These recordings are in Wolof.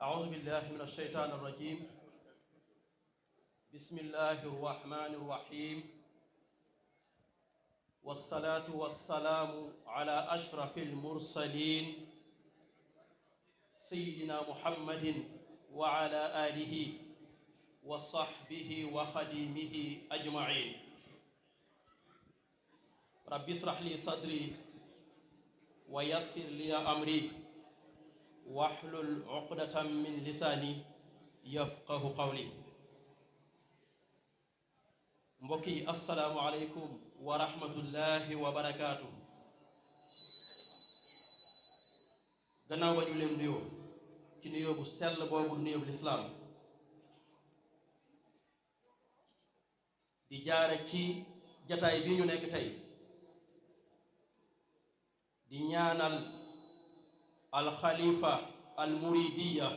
أعوذ بالله من الشيطان الرجيم بسم الله الرحمن الرحيم والصلاة والسلام على أشرف المرسلين سيدنا محمد وعلى آله وصحبه وخديمه أجمعين رب اشرح لي صدري ويسر لي أمري واحلل عقدة من لساني يفقه قولي mbokki assalaamu aleykum wa rahmatullahi wa barakaatu gannaaw ba ñu leen nuyoo ci nuyoo bu sell boobu nuyoo bu lislaam di jaare ci jataay bi ñu nekk tey di ñaanal alxalifa almuridiya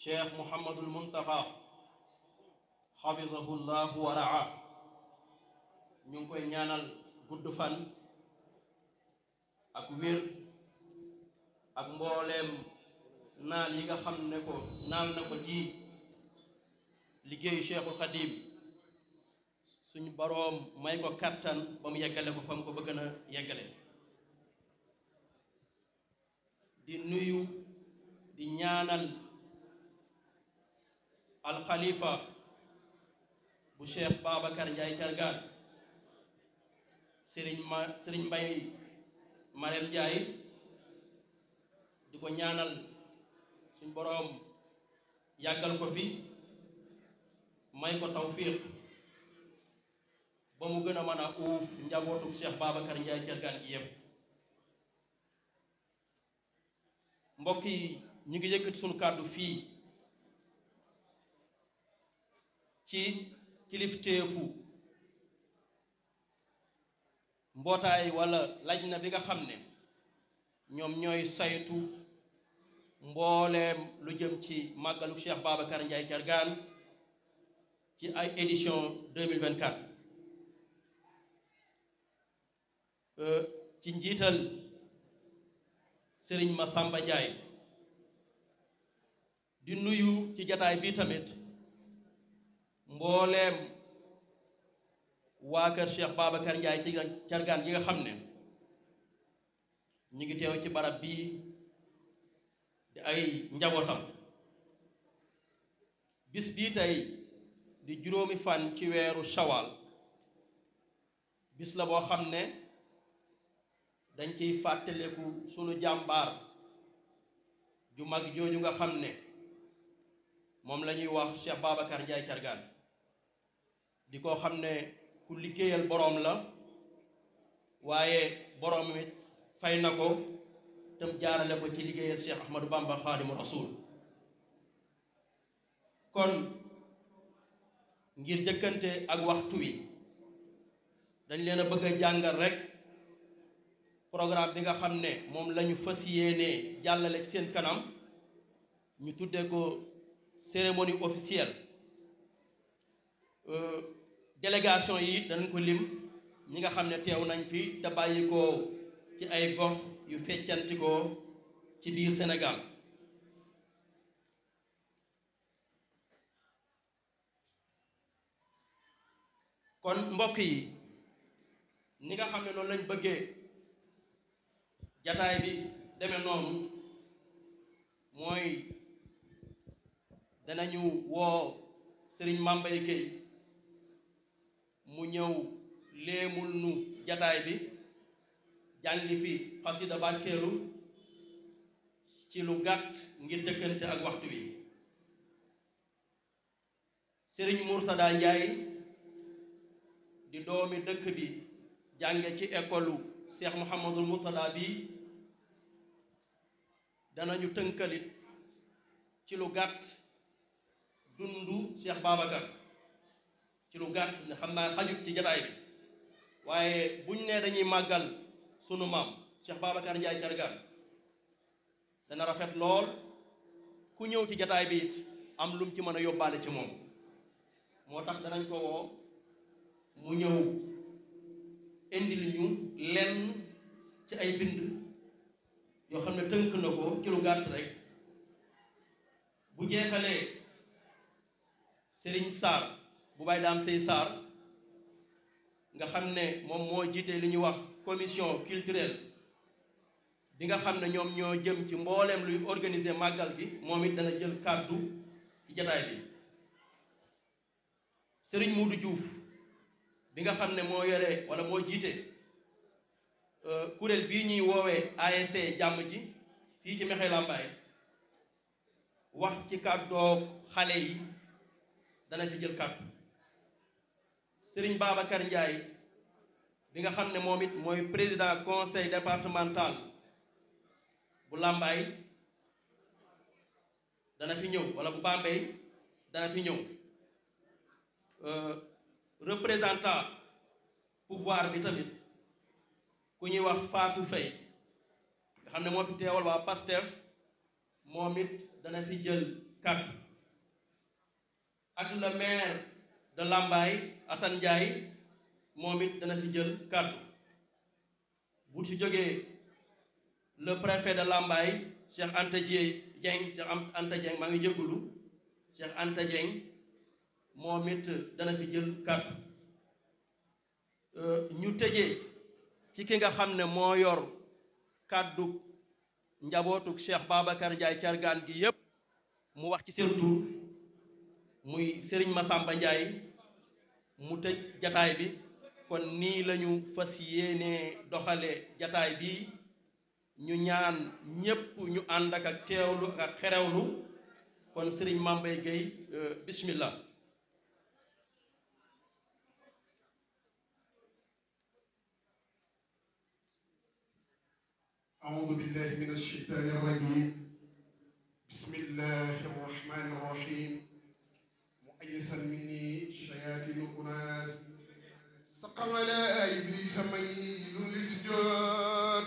cheikh muhammadul muntaqa xafisahullahu wa raa ñu ngi koy ñaanal gudd fan ak wér ak mbooleem naal yi nga xam ne ko naal na ko ji liggéeyu cheikhul xadim suñu boroom may ko kattan ba mu yeggale ko fa mu ko bëgg na yeggale di nuyu di ñaanal alxalifa bu Cheikh Babacar Ndiaye Thiergane Sëriñ Mbay Marème Ndiaye di ko ñaanal suñ boroom yàggal ko fi may ko tawfiq ba mu gën a mën a uuf njabootu Cheikh Babacar Ndiaye Thiergane gi yépp mbokk yi ñu ngi yëkkati sunu kàddu fii ci kilifteefu mbootaay wala lajna bi nga xam ne ñoom ñooy saytu mbooleem lu jëm ci màggalu Cheikh Babacar Ndiaye Thiergane ci ay édition 2024 ci njiital Sëriñ Massamba Ndiaye di nuyu ci jataay bi tamit mbooleem waa kër Cheikh Babacar Ndiaye Thiergane yi nga xam ne ñu ngi teew ci barab bii di ay njabootam bis bii tey di juróomi fan ci weeru shawal bis la boo xam ne dañ ciy fàttaleku sunu jàmbaar ju mag jooju nga xam ne moom la ñuy wax Cheikh Babacar Ndiaye Thiergane di ko xam ne ku liggéeyal boroom la waaye boroom it fay na ko tam jaarale ko ci liggéeyal Cheikh Ahmadou Bamba Khadimu Rasul kon ngir jëkkante ak waxtu wi dañ leen a bëgg a jàngal rek programme bi nga xam ne moom la ñu fas yéenee jàllale ci seen kanam ñu tuddee ko cérémonie officielle délégation yi danañ ko lim ñi nga xam ne teew nañ fi te bàyyi ko ci ay gox yu feccantikoo ci biir Sénégal kon mbokk yi ni nga xam ne noonu lañ bëggee jataay bi demee noonu mooy danañu woo Sëriñ Mambay Gueye mu ñëw léemul nu jataay bi jàngi fi xasida barkeelu ci lu gàtt ngir jëkkante ak waxtu wi Sëriñ Murtada Njaay di doomi dëkk bi jànge ci école Cheikh Mouhamadul Murtada bi danañu tënkalit ci lu gàtt dundu Cheikh Babacar ci lu gàtt ne xam naa xajut ci jataay bi waaye buñ ne dañuy màggal sunu maam Cheikh Babacar Ndiaye Thiargane dana rafet lool ku ñëw ci jataay bi it am lum ci mën a yóbbaale ci moom moo tax danañ ko woo mu ñëw indil ñu lenn ci ay bind yoo xam ne tënk na ko ci lu gàtt rek bu jeexalee Serigne Sarr bu Baye Dame Sey Sarr nga xam ne moom moo jiite li ñuy wax commission culturelle bi nga xam ne ñoom ñoo jëm ci mbooleem luy organiser màggal gi moom it dana jël kàddu ci jataay bi Serigne Moudou Diouf bi nga xam ne moo yore wala moo jiite kuréel bii ñuy woowee ASC jàmm ji fii ci Mekhe Lambaye wax ci kàddoog xale yi dana fi jël kàddu Serigne Babacar Ndiaye bi nga xam ne moom it mooy président conseil départemental bu Lambaye dana fi ñëw wala bu Bambey dana fi ñëw représentant pouvoir bi tamit ku ñuy wax Fatou Faye nga xam ne moo fi teewal waa PASTEF moom it dana fi jël kàddu ak le maire de Lambaye Assane Ndiaye moom it dana fi jël kàddu bu ci jógee le préfet de Lambaye Cheikh Anta Dieng maa ngi jégalu Cheikh Anta Dieng moom it dana fi jël kàddu ñu tëjee ci ki nga xam ne moo yor kàddu njabootuk Cheikh Babacar Ndiaye Thiargane gi yépp mu wax ci seen tur muy Serigne Massamba Ndiaye mu tëj jataay bi kon nii lañu fas yéene doxale jataay bi ñu ñaan ñépp ñu ànd ak teewlu ak xerewlu kon Serigne Mambay Gueye bismillah أعوذ بالله من الشيطان الرجيم بسم الله الرحمن الرحيم مؤيسا مني شياطين الأناس سقم على إبليس ميل للسجود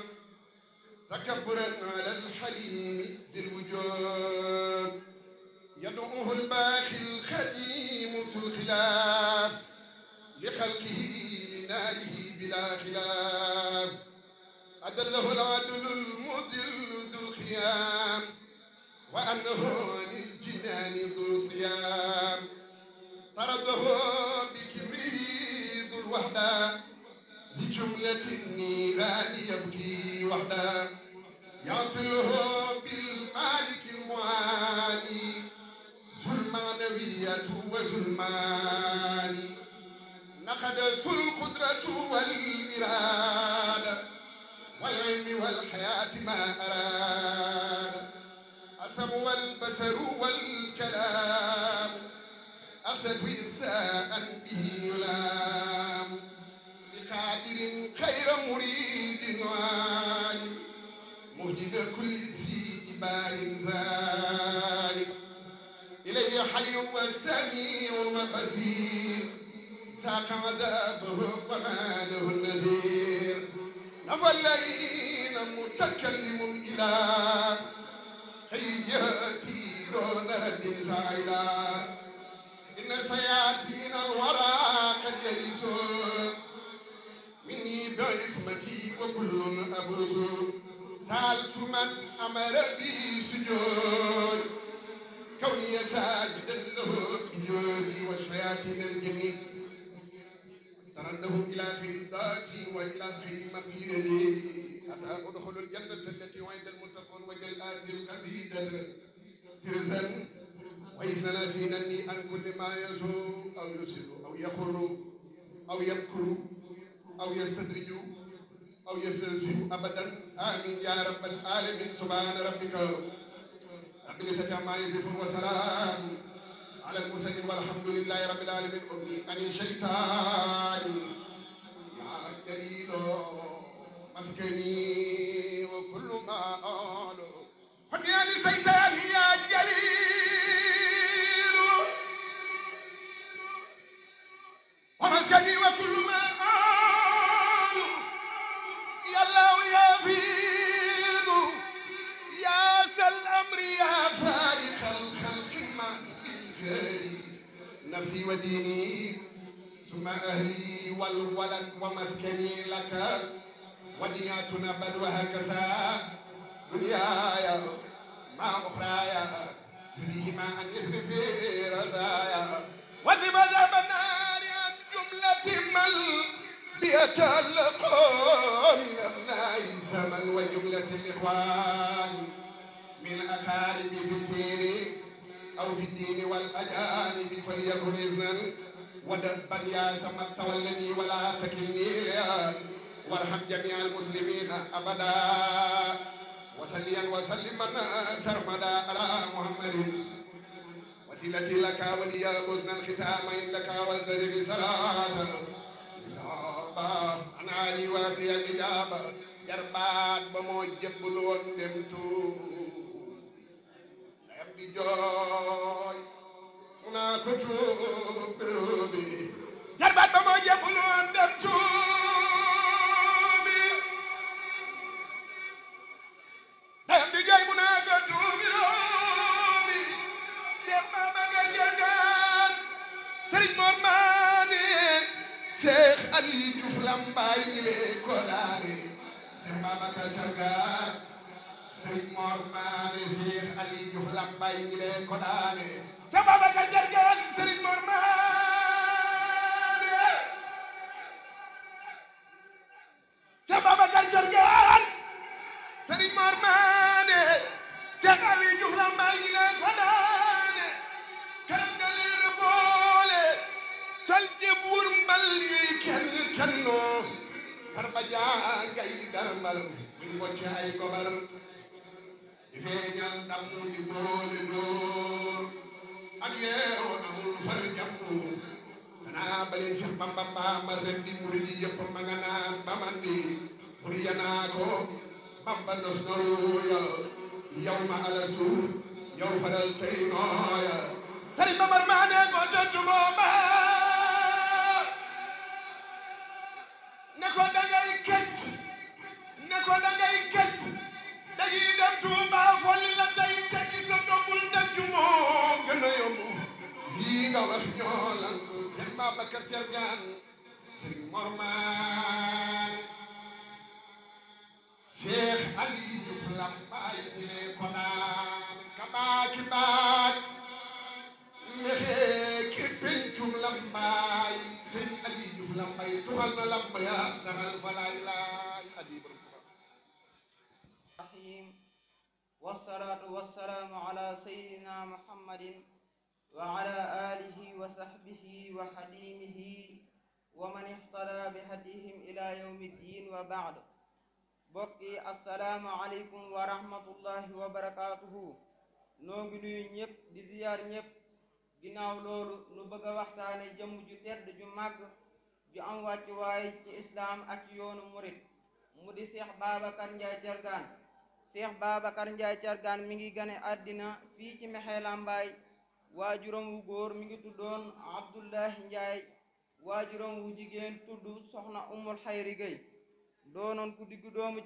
تكبرا على الحليم ذي الوجود يدعوه الباخي الخديم ذو الخلاف لخلقه لناره بلا خلاف أدله العدل المضل ذو الخيام وأنه عن الجنان ذو الصيام طرده بكبره ذو الوحدة لجملة النيران يبكي وحده يعطله بالمالك المعاني ذو المعنوية وذو الماني نخد ذو القدرة والإرادة والعلم والحياة ما أراد السمع والبصر والكلام أسد إرساء به يلام لقادر خير مريد وعالم مهجد كل ذي إبار ظالم إليه حي وسميع وبصير ساق عذابه وما له النذير نفى الليل متكلم إلى حياتي دون رد زائلا إن سياتين الورى قد يئسون مني بعصمتي وكل أبرز سألت من أمر بي سجود كوني ساجدا له بجودي والشياطين الجميع ترده إلى خير ذاتي وإلى خير مقتيرني أنا أدخل الجنة التي وعد المتقون وجل آزل قصيدة ترزا ويسنسينني عن كل ما يسوء أو يسر أو يخر أو يمكر أو يستدرج أو يستلزم أبدا آمين يا رب العالمين سبحان ربك رب العزة عما يصفون وسلام على المرسلين والحمد لله رب العالمين عن الشيطان يا جليل مسكني وكل ما قالوا خذ يا الشيطان يا جليل نفسي وديني ثم أهلي والولد ومسكني لك ودياتنا بدوها كسا دنياي ما أخرايا فيهما أن يسري في رزايا وذب ذاب النار عن جملة من بيتألق من أبناء الزمن وجملة الإخوان من أقارب في الدين أو في الدين والأجانب فليكن إذنا ودبا يا سما تولني ولا تكلني ليا وارحم جميع المسلمين أبدا وسليا وسلما سرمدا على محمد وسيلتي لك وليا حسن الختام عندك والذرب صلاة أنا علي وابلي الإجابة jarbaat ba moo jébbul woon dem tuubi ndeyam di jooy mu naa ko tuubi jarbaat ba moo jébbul woon dem tuubi ndeyam di jooy mu naa ko tuubi Cheikh Babacar Diargane Serigne Mor Mané Cheikh Ali Diouf Lambaye ngi lee ko laare Cheikh Babacar Diargane Serigne Mor Mané Cheikh Ali Diouf Lambaye ngi lee ko laare Cheikh Babacar Diargane Serigne Mor Mané Cheikh Babacar Diargane Serigne Mor Mané Cheikh Ali Diouf Lambaye ngi lee ko laare karam nga leen boole sol ci buur mbal ñuy kenn kennoo farba jangay darmal muy wocce ay gobar di feeñal ndam di boole dóor ak yeewu amul far jàmmu xanaa baleen Seex Bamba ma ren di murid yi yëpp ma nga naan ba man di pour yanaa ko Bamba nos noruya yow ma alasu yow faral tey nooya Sëriñ Mamar Mané ko tontu booba ne ko dangay këcc ne ko dangay këcc dañuy dem Tuuba folli la tey tekki sa dombul denc moo gën a yomb lii nga wax ñoo lan ko Cheikh Babacar Diargane Serigne Mor Mané Cheikh Ali Diouf Lambaye ñu ne ko naan kabaaki baak mexe ki pencum Lambaye Serigne Ali Diouf Lambaye tuxal na Lambaye saxal fa laay laay adib rahim wassalatu wassalamu ala sayyidina muhammadin wa ala alihi wa sahbihi wa xadimihi wa man ihtada bi hadihim ila yawmi ddin wa ba'd bokki assalaamu aleykum wa rahmatullahi wa barakatuhu noo ngi nuyu ñëpp di ziyaar ñëpp ginnaaw loolu nu bëgg a waxtaane jëmm ju tedd ju màgg ju am wàccuwaay ci islaam ak ci yoonu murit mu di Cheikh Babacar Ndiaye Diargane Cheikh Babacar Ndiaye Diargane mi ngi gane àddina fii ci Mexe Lambaye waajuram wu góor mi ngi tuddoon Abdullahi Ndiaye waajuram wu jigéen tudd soxna Umul Xayri Gay doonoon ku diggu doomu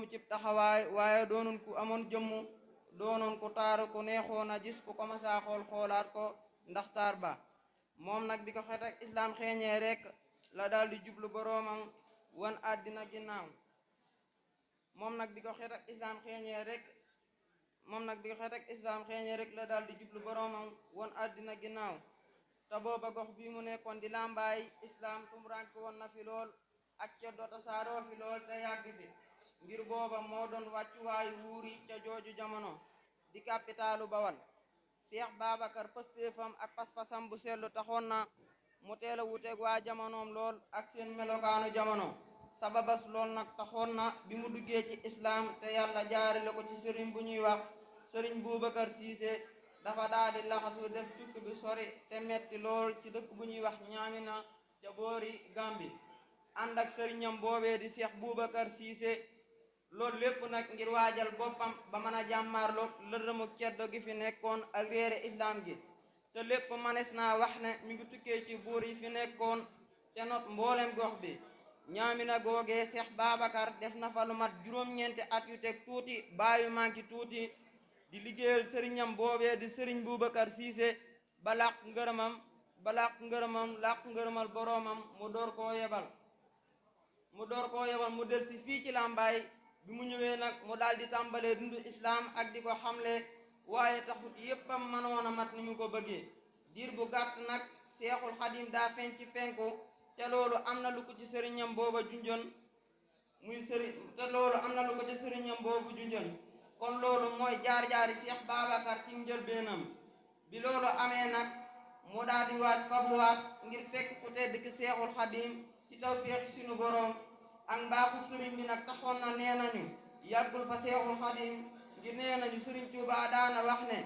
cib taxawaay waaye doonoon ku amoon jëmm doonoon ku taaru ku neexoon a gis ku ko masaa xoolaat ko ndax taar ba moom nag bi ko xeet ak islaam xeeñee rek la daal di jublu boroomam wan àddina ginnaaw moom nag bi ko xeet ak islaam xeeñee rek la daal di jublu boroomam wan àddina ginnaaw te booba gox bi mu nekkoon di Lambaye islaam tumuraanke woon na fi lool ak ceddo tasaaroo fi lool te yàgg fi ngir booba moo doon wàccuwaayu wuuri ca jooju jamono di kapitaalu Bawal Cheikh Babacar pëstéefam ak pas-pasam bu sellu taxoon na mu teel a wuteeg waa jamonoom lool ak seen melokaanu jamono sababas lool nag taxoon na bi mu duggee ci islaam te yàlla jaarale ko ci sëriñ bu ñuy wax sëriñ Boubacar Cissé dafa daal di laxasu def tukki bi sori te metti lool ci dëkk bu ñuy wax Ñaamina ca boori Gambi ànd ak sëriñam boobee di Cheikh Boubacar Cissé loolu lépp nag ngir waajal boppam ba mën a jàmmaarloog lëndëmu ceddo gi fi nekkoon ak réere islam gi te lépp manes naa wax ne mi ngi tukkee ci buur yi fi nekkoon te not mboolem gox bi Ñaamina googee Cheikh Babacar def na fa lu mat juróom-ñeenti at yu teg tuuti bàyyu manki tuuti di liggéeyal sëriñam boobee di sëriñ Boubacar Cissé ba làq ngërëmam làq ngërëmal boroomam mu door koo yebal mu del si fii ci Lambaay bi mu ñëwee nag mu daal di tàmbalee dundu islaam ak di ko xamle waaye taxut yéppam mënoon a mat ni mu ko bëggee diir bu gàtt nag Seexul Xadim daa feeñ ci penku te loolu am na lu ko ci sëriñam booba junjoon kon loolu mooy jaar-jaari Cheikh Babacar ci njëlbeenam bi loolu amee nag mu daal di waaj fabuwaat ngir fekk ku tedd ki Seexul Xadim ci tawfeex sunu boroom ak mbaaxu sëriñ bi nag taxoon na nee nañu yàggul fa Seexul Xadim ngir nee nañu sëriñ Tuubaa daana wax ne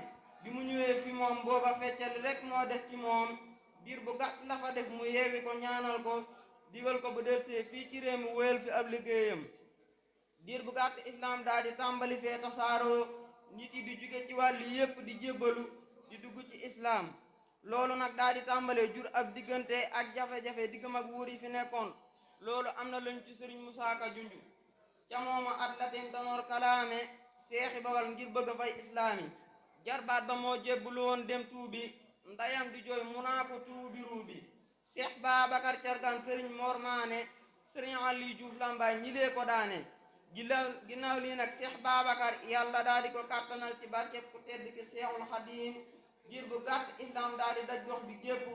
bi mu ñëwee fi moom booba feccali rek moo des ci moom diir bu gàtt la fa def mu yeewi ko ñaanal ko digal ko bu delsee fii ci réew mi wéyal fi ab liggéeyam diir bu gàtt islam daal di tàmbali fee tasaaroo nit yi di jóge ci wàll yépp di jébbalu di dugg ci islam loolu nag daal di tàmbalee jur ab diggante ak jafe-jafe diggam ak wuur yi fi nekkoon loolu am na lañ ci sëriñ Musaa Ka junju ca mooma at laten tanoor kalaame seexi bawal ngir bëgg a fay islaam yi jarbaat ba moo jébbalu woon dem tuubi ndayam di jooy munaa ko tuubi ruubi Seex Babacar Cargaan sëriñ Mor Maane sëriñ Ali Juuf Lambaay ñi lee ko daane ginnaaw lii nag Seex Babacar yàlla daal di ko kàttanal ci barkeb ku tedd ki Seexul Xadiim diir bu gàtt islam daal di daj gox bi gépp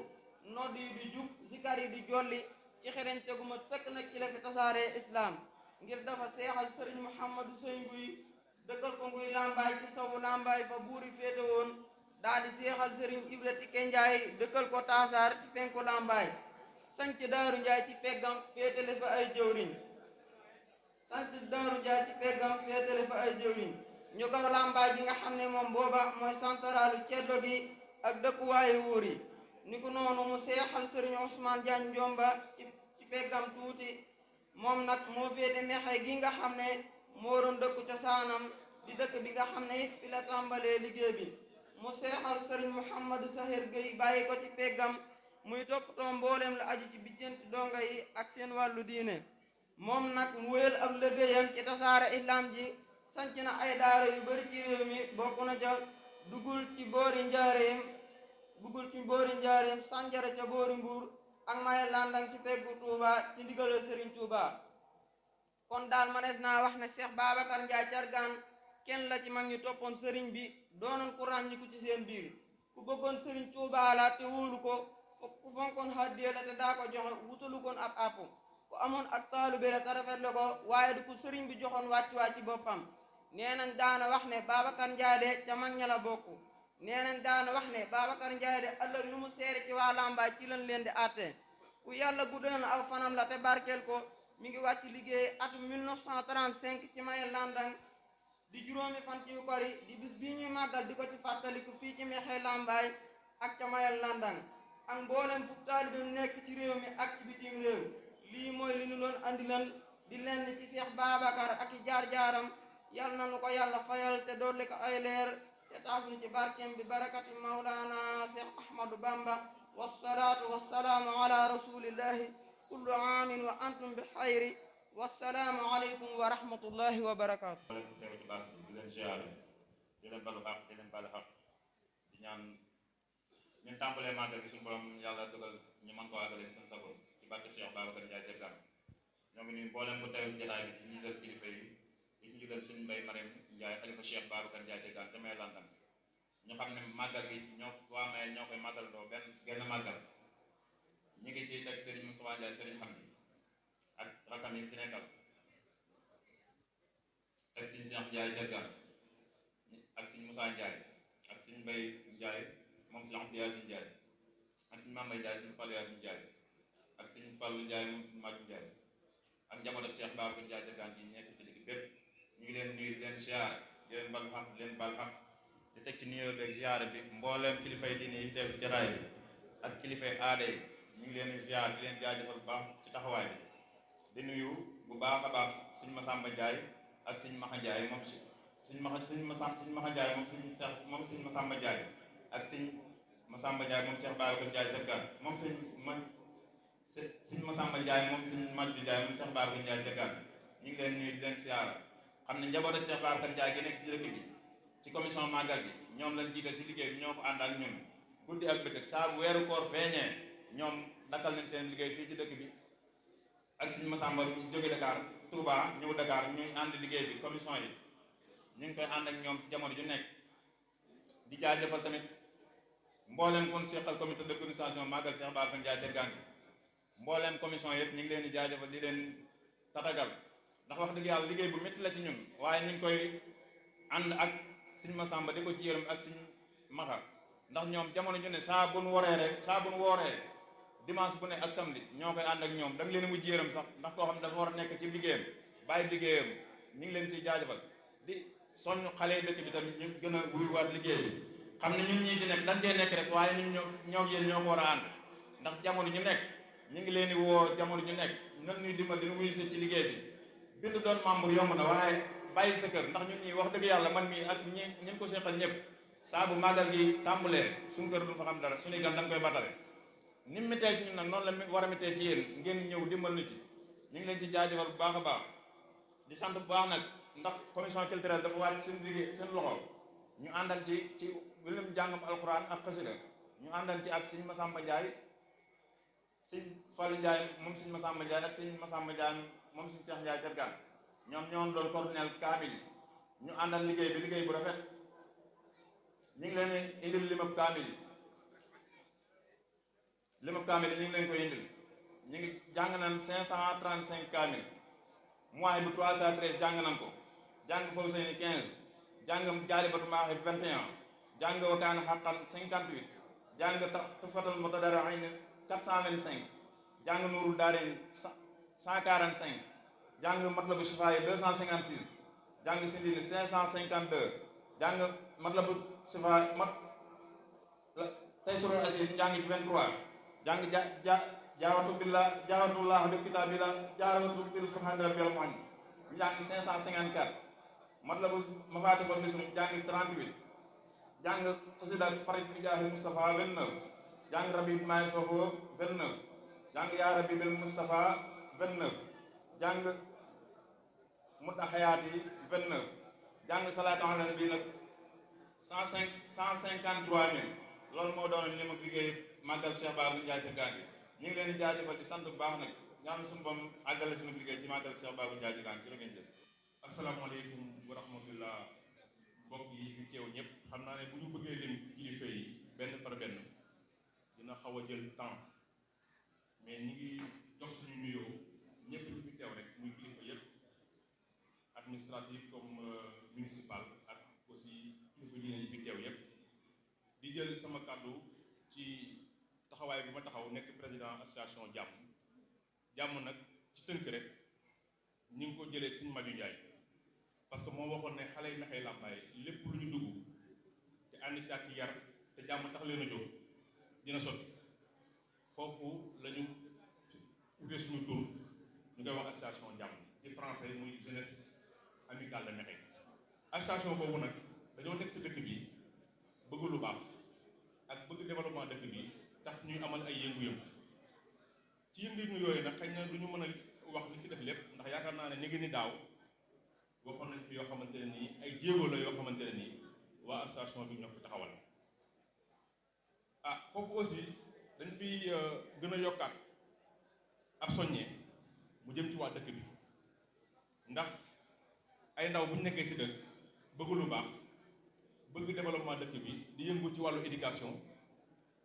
nodd yi di jug zikar yi di jolli ci xereñ teguma sëkk nag ci la fi tasaaree islam ngir dafa seexal sëriñ Mouhamadou Sey Nguy dëkkal ko Nguy Lambaay ci sowu Lambaay fa buuri féete woon daal di seexal sëriñ Ibra Tike Njaay dëkkal ko Taasaar ci penku Lambaay sanc Daaru Njaay ci peggam féetale fa ay jëwriñ ñu gaw Lambaay gi nga xam ne moom booba mooy santaraalu ceddo gi ak dëkkuwaayu wuur yi ni ko noonu mu seexal sëriñ Ousmane Diagne Njomba ci peggam tuuti moom nag moo féete mexe gi nga xam ne moo doon dëkku cosaanam di dëkk bi nga xam ne it fi la tàmbalee liggéey bi mu seexal sëriñ Mouhamadou Sahir Gueye bàyyi ko ci peggam muy toppatoo mbooleem la aju ci bijjanti donga yi ak seen wàllu diine moom nag mu wéyal ak liggéeyam ci tasaare islam ji sanc na ay daara yu bari ci réew mi bokk na ca duggul ci boori njaareem sanjara ca boori mbuur ak maye landang ci peggu Touba ci ndigalal Serigne Touba kon daal manees naa wax ne Cheikh Babacar Ndiaye Cargaan kenn la ci mag ñu toppoon Serigne bi doonoon ku ràññiku ci seen biir ku bëggoon Serigne Touba la te wóolu ko ku fonkoon hàddee la te daa ko joxe wutalu koon ab àpp ku amoon ak taalube la te rafetle ko waaye du ko Serigne bi joxoon wàccuwaay ci boppam nee nañ daana wax ne Babacar Ndiaye de ca mag ña la bokk nee nañ daana wax ne Babacar Ndiaye de ëllëg lu mu seere ci waa Lambaay ci lañ leen di àtte ku yàlla guddal na aw fanam la te barkeel ko mi ngi wàcc liggéey atum 1935 ci maye landang di juróomi fan ci kori di bis bii ñuy màggal di ko ci fàttaliku fii ci mexe Lambaay ak ca maye landang ak mboolem fu taalibe nekk ci réew mi ak ci bitim réew lii mooy li ñu doon andi leen di lenn ci Cheikh Babacar ak i jaar-jaaram yàlla na nu ko yàlla fayal te dolli ko ay leer te taaf ni ci barkeem bi barakati Mawlana Cheikh Ahmadou Bamba wassalaatu wassalaamu ala rasulillahi kullu aamin wa antum bi xayri wassalaamu aleykum wa rahmatullahi wa barakaatu. teew ci baas bi di leen ziyaare di leen balu xaq di leen balu xaq di ñaan ñun tàmbalee màggal gi suñu borom yàlla dogal ñu mën koo àggale seen sago ci barke Cheikh Babacar Ndiaye Cargaan ñoo ngi nuyu mboolem bu teew jotaay bi ci njiital kilifa yi di ci njiital suñu mbay Marème Ndiaye xalifa Cheikh Babacar Ndiaye Cargaan ca may landam ñu xam ne màggal gi ñoo waa may ñoo koy màggalandoo genn màggal ñu ngi ci teg Serigne Moussa Ndiaye Serigne xam ni ak rakam yi fi nekkal ak Serigne Cheikh Ndiaye Cargaan ak Serigne Moussa Ndiaye ak Serigne Mbay Ndiaye moom Serigne Abdou Yacine Ndiaye ak Serigne Mame Ndiaye Serigne Fallou Yacine Ndiaye ak Serigne Fallou Ndiaye moom Serigne Madou Ndiaye ak njabootam Cheikh Babacar Ndiaye Cargaan yi nekk ci dëkk bépp ñu ngi leen nuyu di leen ziar di leen bal xaq di leen bal xaq di teg ci nuyoo beeg ziar bi mbooleem kilifay diine yi teew jataay bi ak kilifay aada yi ñu ngi leen di ziar di leen jaajëfal bu baax ci taxawaay bi di nuyu bu baax a baax Serigne Massamba Ndiaye ak Serigne Maxa Ndiaye moom Serigne Maxa Ndiaye moom Serigne Massamba Ndiaye ak Serigne Massamba Ndiaye moom Cheikh Babacar Ndiaye Cargaan moom Serigne Massamba Ndiaye moom Serigne Madou Ndiaye moom Cheikh Babacar Ndiaye Cargaan ñu ngi leen nuyu di leen siyaara xam ne njaboot ak Cheikh Babacar Ndiaye gi nekk ci dëkk bi ci commission màggal bi ñoom lañ jiital ci liggéey bi ñoo ko ànd ak ñun guddi ak bëccëg saa bu weeru koor feeñee ñoom dakkal nañ seen liggéey fii ci dëkk bi ak suñu Masamba jóge Dakar Touba ñëw Dakar ñuy ànd liggéey bi commission yi ñu ngi koy ànd ak ñoom jamono ju nekk di jaajëfal tamit mbooleem kon seqal comité d'organisation màggal Cheikh Babacar Ndiaye Thiergane mbooleem commission yëpp ñu ngi leen di jaajëfal di leen tatagal ndax wax dëgg yàlla liggéey bu métti la ci ñun waaye ñu ngi koy ànd ak suñu Masamba di ko ci yërëm ak suñu Maxa ndax ñoom jamono ju ne saa bu nu wooree dimanche bu ne ak samedi ñoo koy ànd ak ñoom da nga leen mujj yërëm sax ndax koo xam ne dafa war a nekk ci liggéeyam bàyyi liggéeyam ñu ngi leen ciy jaajëfal di soññ xale yi dëkk bi tamit ñu gën a wuyuwaat liggéey bi xam ne ñun ñii ci nekk dañ cee nekk rek waaye ñun ñoo yéen ñoo ko war a ànd ndax jamono ñu nekk ñu ngi leen di woo jamono ñu nekk nan ñuy dimbal dina wuyu ci liggéey bi bindu doon membre yomb na waaye bàyyi sa kër ndax ñun ñii wax dëgg yàlla man mii ak ñi ko seqal ñëpp saa bu màggal gi tàmbalee suñu kër du fa xam dara suñuy gan dañ koy batale ni mu méttee ci ñun nag noonu la war a méttee ci yéen ngeen ñëw dimbal nit yi ñu ngi leen ci jaajëfal bu baax a baax di sant bu baax nag ndax commission culturelle dafa wàcc seen liggéey seen loxo ñu àndan ci wàllum jàngam alxuraan ak xasida ñu àndan ci ak sëñ Masamba Ndiaye sëñ Fallou Ndiaye moom sëñ Masamba Ndiaye ak sëñ Masamba Ndiaye moom sëñ Cheikh Ndiaye Thiergane ñoom ñoo doon coordonner kaamil yi ñu àndal liggéey bu rafet ñu ngi leen indil limab kaamil yi ñu ngi leen koy indil ñu ngi jàng nañ 535 kaamil mois bu 313 jàng nañ ko jàng foofu seeni 15 jàng jaalibatu maaxi 21 jàng wakaana xaqan 58 jàng tufatal mutadarain 425 jàng nuurul daarin 145 jàng matlabu sifaaya 256 jàng sindini 552 jàng matlabu sifaaya tey surul asir jàng ci 23 jàng jaawartullah bil kitaabillah jaawatu bil subhaani rabbil mu'in ñu jàng 554 matlabu mafatihul bisri jàng 38 jàng xasida farid bi jaahi Mustafa 29 jàng rabbi maay soxo 29 jàng yaa rabbi bil Mustafa 29 jàng mutta xayaat yi 29 jàng salaatu ala nabi nag 153 000 loolu moo doon li ma liggéey màggal Cheikh Babacar Ndiaye Thiergane ñu ngi leen di jaajëfal di sant bu baax nag ñaan suñu bam àggale suñu liggéey ci màggal Cheikh Babacar Ndiaye Thiergane jërë ngeen jëf. asalaamaaleykum wa rahmatullah mbokk yi fi teew ñëpp xam naa ne bu ñu bëggee lim kilifa yi benn par benn dina xaw a jël temps mais ñi ngi jox suñu nuyoo ñëpp ñu fi teew rek muy kilifa yëpp administratif comme municipal ak aussi kilifa diine yi fi teew yëpp di jël sama kàddu ci taxawaay bi ma taxaw nekk président association jàmm nag ci tënk rek ñu ngi ko jëlee suñu Maju Njaay parce que moo waxoon ne xale yi Mekhe Lambaye lépp lu ñu dugg te ànd ci ak yar te jàmm tax leen a jóg dina sotti foofu la ñu tuddee suñu tur ñu koy wax association jàmm ci français muy jeunesse amicale de Mekhe association boobu nag dañoo nekk ci dëkk bi bëgg lu baax ak bëgg développement dëkk bi tax ñuy amal ay yëngu-yëngu ci yëngu-yëngu yooyu nag xëy na du ñu mën a wax li fi def lépp ndax yaakaar naa ne ni ngi ni daaw waxoon nañ fi yoo xamante ne nii ay jéego la yoo xamante ne nii waa association bi ñoo fi taxawal foofu aussi dañ fi gën a yokkaat ab soññee mu jëm ci waa dëkk bi ndax ay ndaw bu ñu nekkee ci dëkk bëgg lu baax bëgg développement dëkk bi di yëngu ci wàllu éducation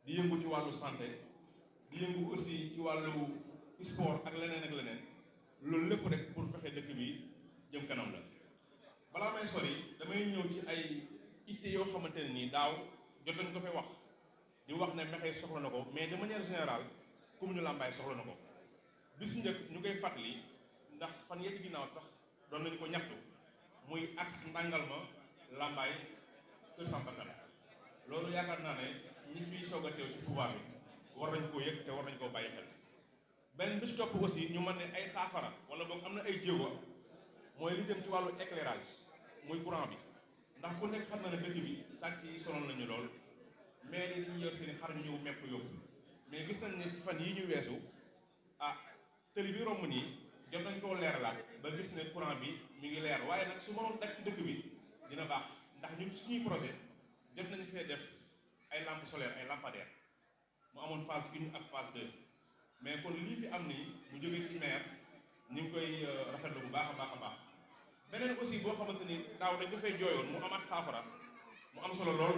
di yëngu ci wàllu santé di yëngu aussi ci wàllu sport ak leneen loolu lépp rek pour fexe dëkk bi jëm kanam la. balaa may sori damay ñëw ci ay itte yoo xamante ne nii daaw jot nañ ko fay wax di wax ne Mekhe soxla na ko mais de manière générale commune Lambaye soxla na ko bis njëkk ñu koy fàttali ndax fan yee ci ginnaaw sax doon nañu ko ñaxtu muy axe Ndangalma Lambaye Kër Sambakar loolu yaakaar naa ne ñi fiy soog a teew ci pouvoir bi war nañ koo yëg te war nañ koo bàyyi xel. benn bi ci topp aussi ñu mën ne ay saafara wala boog am na ay jéego mooy li jëm ci wàllu éclairage muy courant bi ndax ku nekk xam na ne dëkk bi sàcc yi sonal nañu lool mais li ñu yor seen xar ñu ñëw mepp yóbbu mais gis nañ ne ci fan yii ñu weesu tëli bi romb nii jot nañ koo leeralaat ba gis ne courant bi mi ngi leer waaye nag su mënoon dakk ci dëkk bi dina baax ndax ñun suñuy projet jot nañu fee def ay lampes solaires ay lampadaires mu amoon phase 1 ak phase 2 mais kon lii fi am nii mu jógee ci maire ñu ngi koy rafetlu bu baax a baax a baax beneen aussi boo xamante ni daaw dañ ko fay jooyoon mu amaat saafara mu am solo lool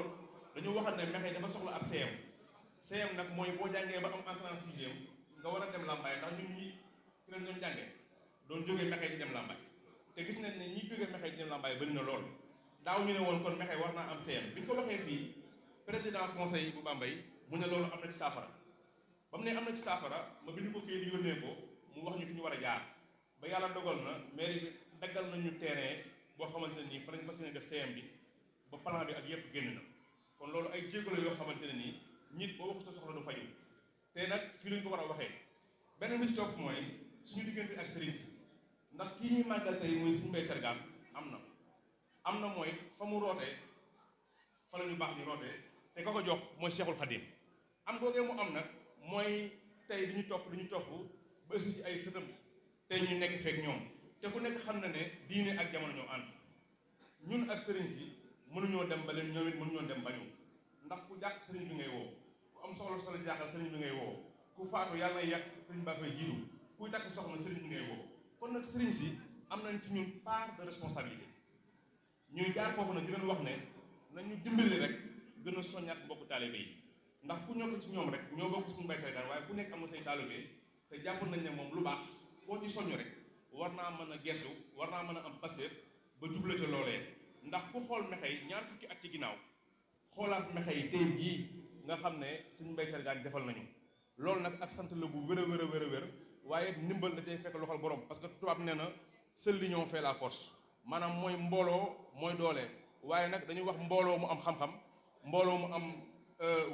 dañu waxal ne Mekhe dafa soxla ab CM nag mooy boo jàngee ba am entrée en sixième nga war a dem Lambaye ndax ñun ñi fi lañ doon jàngee doon jógee Mekhe di dem Lambaye te gis nañ ne ñi jógee Mekhe di dem Lambaye bëri na lool daaw ñu ne woon kon Mekhe war naa am CM bi ñu ko waxee fii président conseil bu Bambey mu ne loolu am na ci saafara ba mu ne am na ci saafara ma bind ko kii di yónnee ko mu wax ñu fi ñu war a jaar ba yàlla dogal na mairie bi daggal nañu terrain boo xamante ne nii fa lañ fas yéene def CM bi ba plan bi ak yépp génn na kon loolu ay jéego la yoo xamante ne nii nit boo waxu sa soxla du faju te nag fii lañ ko war a waxee beneen bi ci topp mooy suñu diggante ak sëriñ si ndax kii ñuy màggal tey muy suñu mbay cargaan am na mooy fa mu rootee fa la ñu baax ñu rootee te ka ko jox mooy Cheikhul Khadim am googee mu am nag mooy tey di ñu topp ba ëgsi ci ay sëtam tey ñu nekk feek ñoom te ku nekk xam na ne diine ak jamono ñoo ànd ñun ak sëriñ si mënuñoo dem ba leen ñoom it mënuñoo dem ba ñu ndax ku jàq sëriñ bi ngay woo ku am soxla jaaxal sëriñ bi ngay woo ku faatu yàlla na yàq sëriñ baa fay jiitu kuy takk soxna sëriñ bi ngay woo kon nag sëriñ si am nañ ci ñun part de responsabilité ñuy jaar foofu nag di leen wax ne nañu dimbali rek gën a soññaat mbokku taalibe yi ndax ku ñoo ko ci ñoom rek ñoo bokk suñu baykat daal waaye ku nekk am na say taalibe te jàpp nañ ne moom lu baax koo ci soññ rek war naa mën a gestu war naa mën a am passeef ba jublu ca loolee ndax ku xool Mekhe ñaar fukki at ci ginnaaw xoolaat Mekhe yi tey jii nga xam ne suñu baykat daal defal nañu loolu nag ak sant la bu wér a wér waaye ndimbal da cay fekk loxol borom parce que tubaab nee na seule l'union fait la force maanaam mooy mbooloo mooy doole waaye nag dañuy wax mbooloo mu am xam-xam mbooloo mu am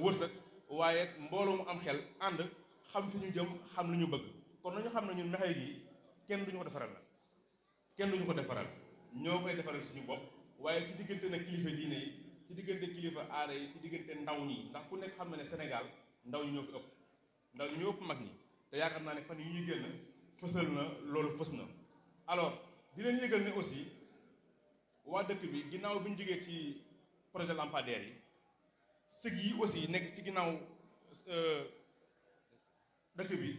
wërsëg waaye mbooloo mu am xel ànd xam fi ñu jëm xam lu ñu bëgg kon nañu xam ne ñun Mekhe gi kenn duñu ko defaral la kenn duñu ko defaral ñoo koy defaral suñu bopp waaye ci diggante nag kilifa diine yi ci diggante kilifa aada yi ci diggante ndaw ñi ndax ku nekk xam na ne Sénégal ndaw ñi ñoo fi ëpp ndaw ñi ñoo ëpp mag ñi te yaakaar naa ne fan yi ñuy génn fësal na loolu fës na alors di leen yëgal ne aussi waa dëkk bi ginnaaw bi ñu jógee ci projet lampadaire yi sëg yi aussi nekk ci ginnaaw dëkk bi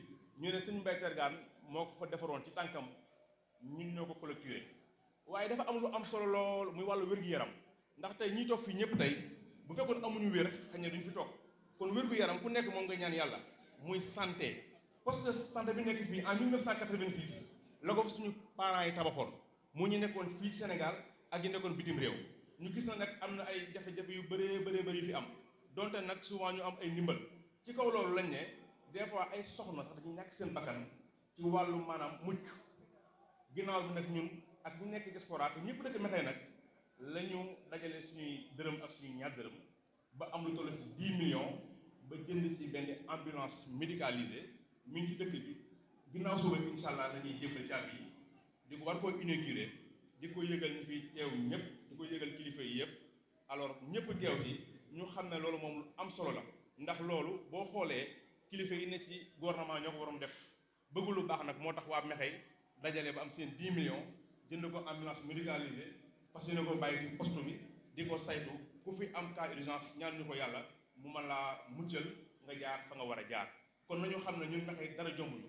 ñu ne sëñ Mbaye Thiergane moo ko fa defaroon ci tànkam ñun ñoo ko collecturé waaye dafa am lu am solo lool muy wàllu wér-gu-yaram ndax tey ñiy toog fii ñëpp tey bu fekkoon amuñu wér xëy na duñ fi toog kon wér-gu-yaram ku nekk moom nga ñaan yàlla muy santé poste de santé bi nekk fii en 1986 la ko fa suñu parents yi tabaxoon mu ñu nekkoon fii Sénégal ak ñu nekkoon bitim réew ñu gis na nag am na ay jafe-jafe yu bëree yu fi am donte nag souvent ñu am ay ndimbal ci kaw loolu lañ ne des fois ay soxna sax dañuy ñàkk seen bakkan ci wàllu maanaam mucc ginnaaw bi nag ñun ak bu nekk diaspora te ñëpp dëkk Mekhe nag la ñu dajale suñuy dërëm ak suñuy ñaar dërëm ba am lu toll ci 10 millions ba jënd ci benn ambulance médicalisée mi ngi ci dëkk bi ginnaaw suba incha allah dañuy jébbal caabi yi di ko war koo inauguré di ko yëgal ñu fi teew ñëpp di ko yëgal kilifa yi yëpp alors ñëpp teew ci ñu xam ne loolu moom lu am solo la ndax loolu boo xoolee kilifa yi ne ci gouvernement ñoo ko waroon def bëgg lu baax nag moo tax waa Mekhe dajale ba am seen 10 millions jënd ko ambulance médicalisée parce que ne ko bàyyi ci poste bi di ko saytu ku fi am cas urgence ñaan ñu ko yàlla mu mën laa muccal nga jaar fa nga war a jaar kon nañu xam ne ñun Mekhe dara jombuñu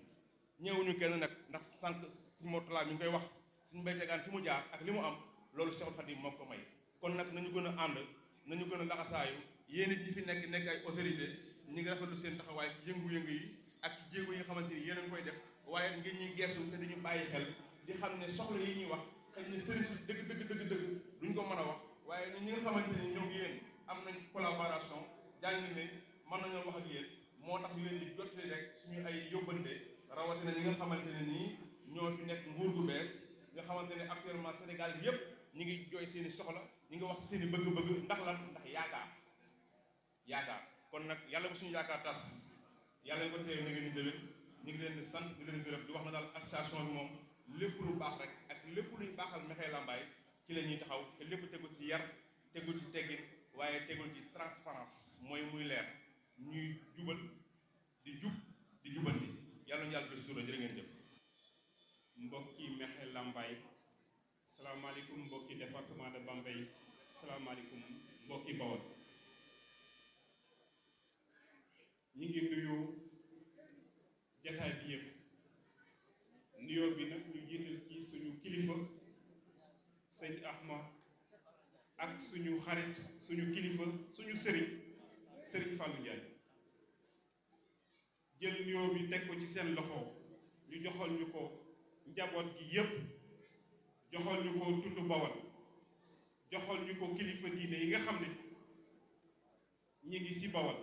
ñëwuñu kenn nag ndax sànq si motala mi ngi koy wax suñu Mbaye Thiergane fi mu jaar ak li mu am loolu Cheikhul Khadim moo ko may kon nag nañu gën a ànd nañu gën a laxasaayu yéen it ñi fi nekk ay autorité ñi ngi rafetlu seen taxawaay ci yëngu-yëngu yi ak ci jéego yi nga xamante ni yéen a ngi koy def waaye ngeen ñuy gestu te dañu bàyyi xel di xam ne soxla yi ñuy wax xëy na sëriñ si dëgg duñ ko mën a wax waaye ñi nga xamante ni ñoo ngi yéen am nañ collaboration jàng nañ mën nañoo wax ak yéen moo tax ñu leen di jottali rek suñu ay yóbbante rawatina ñi nga xamante ne nii ñoo fi nekk nguur gu bees nga xamante ne actuellement Sénégal bi yëpp ñi ngi jooy seen i soxla ñi ngi wax seen i bëgg-bëgg ndax lan ndax yaakaar kon nag yàlla bu suñu yaakaar tas yàlla ñu ko teew na ngeen di déwén ñu ngi leen di sant di leen gërëm di wax na daal association bi moom lépp lu baax rek ak lépp luy baaxal Mekhe Lambaye ci la ñuy taxaw te lépp tegul ci yar tegul ci teggin waaye tegul ci transparence mooy muy leer ñuy jubal di jub di jubanti yàlla ñu yàlla gis suura jërë ngeen jëf. mbokki Mekhe Lambaye salaamaaleykum mbokki département de Bambey asalaamaaleykum mbokki Bawol ñi ngi nuyu jataay bi yëpp nuyoo bi nag ñu jiital ci suñu kilifa sëñ Ahma ak suñu xarit suñu kilifa suñu sëriñ Fallou Ndiaye jël nuyoo bi teg ko ci seen loxo ñu joxal ñu ko njaboot gi yëpp joxal ñu ko tund Bawol joxal ñu ko kilifa diine yi nga xam ne ñi ngi ci Bawol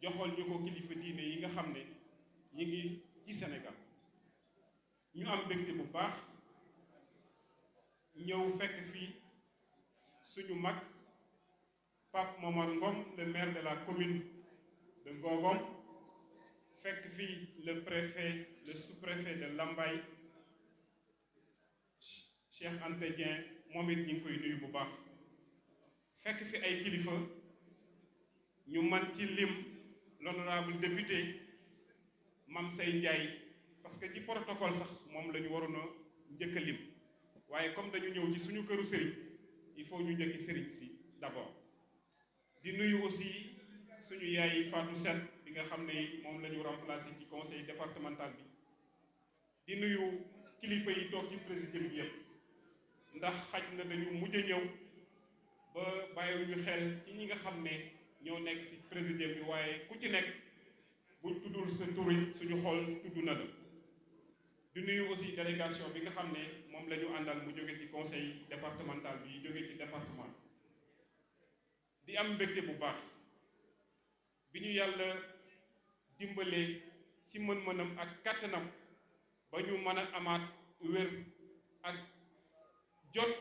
joxal ñu ko kilifa diine yi nga xam ne ñi ngi ci Sénégal ñu am mbégte bu baax ñëw fekk fii suñu mag Pape Momar Ngom le maire de la commune de Ngogom fekk fii le préfet le sous-préfet de Lambaye Cheikh Anta Dieng moom it ñu ngi koy nuyu bu baax fekk fi ay kilifa ñu man ci lim l'honorable député Mame Sey Ndiaye parce que ci protocole sax moom la ñu waroon a njëkk a lim waaye comme dañu ñëw ci suñu këru sëriñ il faut ñu njëkki sëriñ si d'abord di nuyu aussi suñu yaay Fatou Sène bi nga xam ne moom la ñu remplacé ci conseil départemental bi di nuyu kilifa yi toog ci président bi yëpp ndax xaj na dañu mujj a ñëw ba bàyyiwuñu xel ci ñi nga xam ne ñoo nekk ci président bi waaye ku ci nekk buñ tuddul sa turi suñu xool tudd na la di nuyu aussi délégation bi nga xam ne moom la ñu àndal mu jóge ci conseil départemental bi jóge ci département di am mbégte bu baax bi ñu yàlla dimbalee ci mën-mënam ak kàttanam ba ñu mën a amaat wér ak jot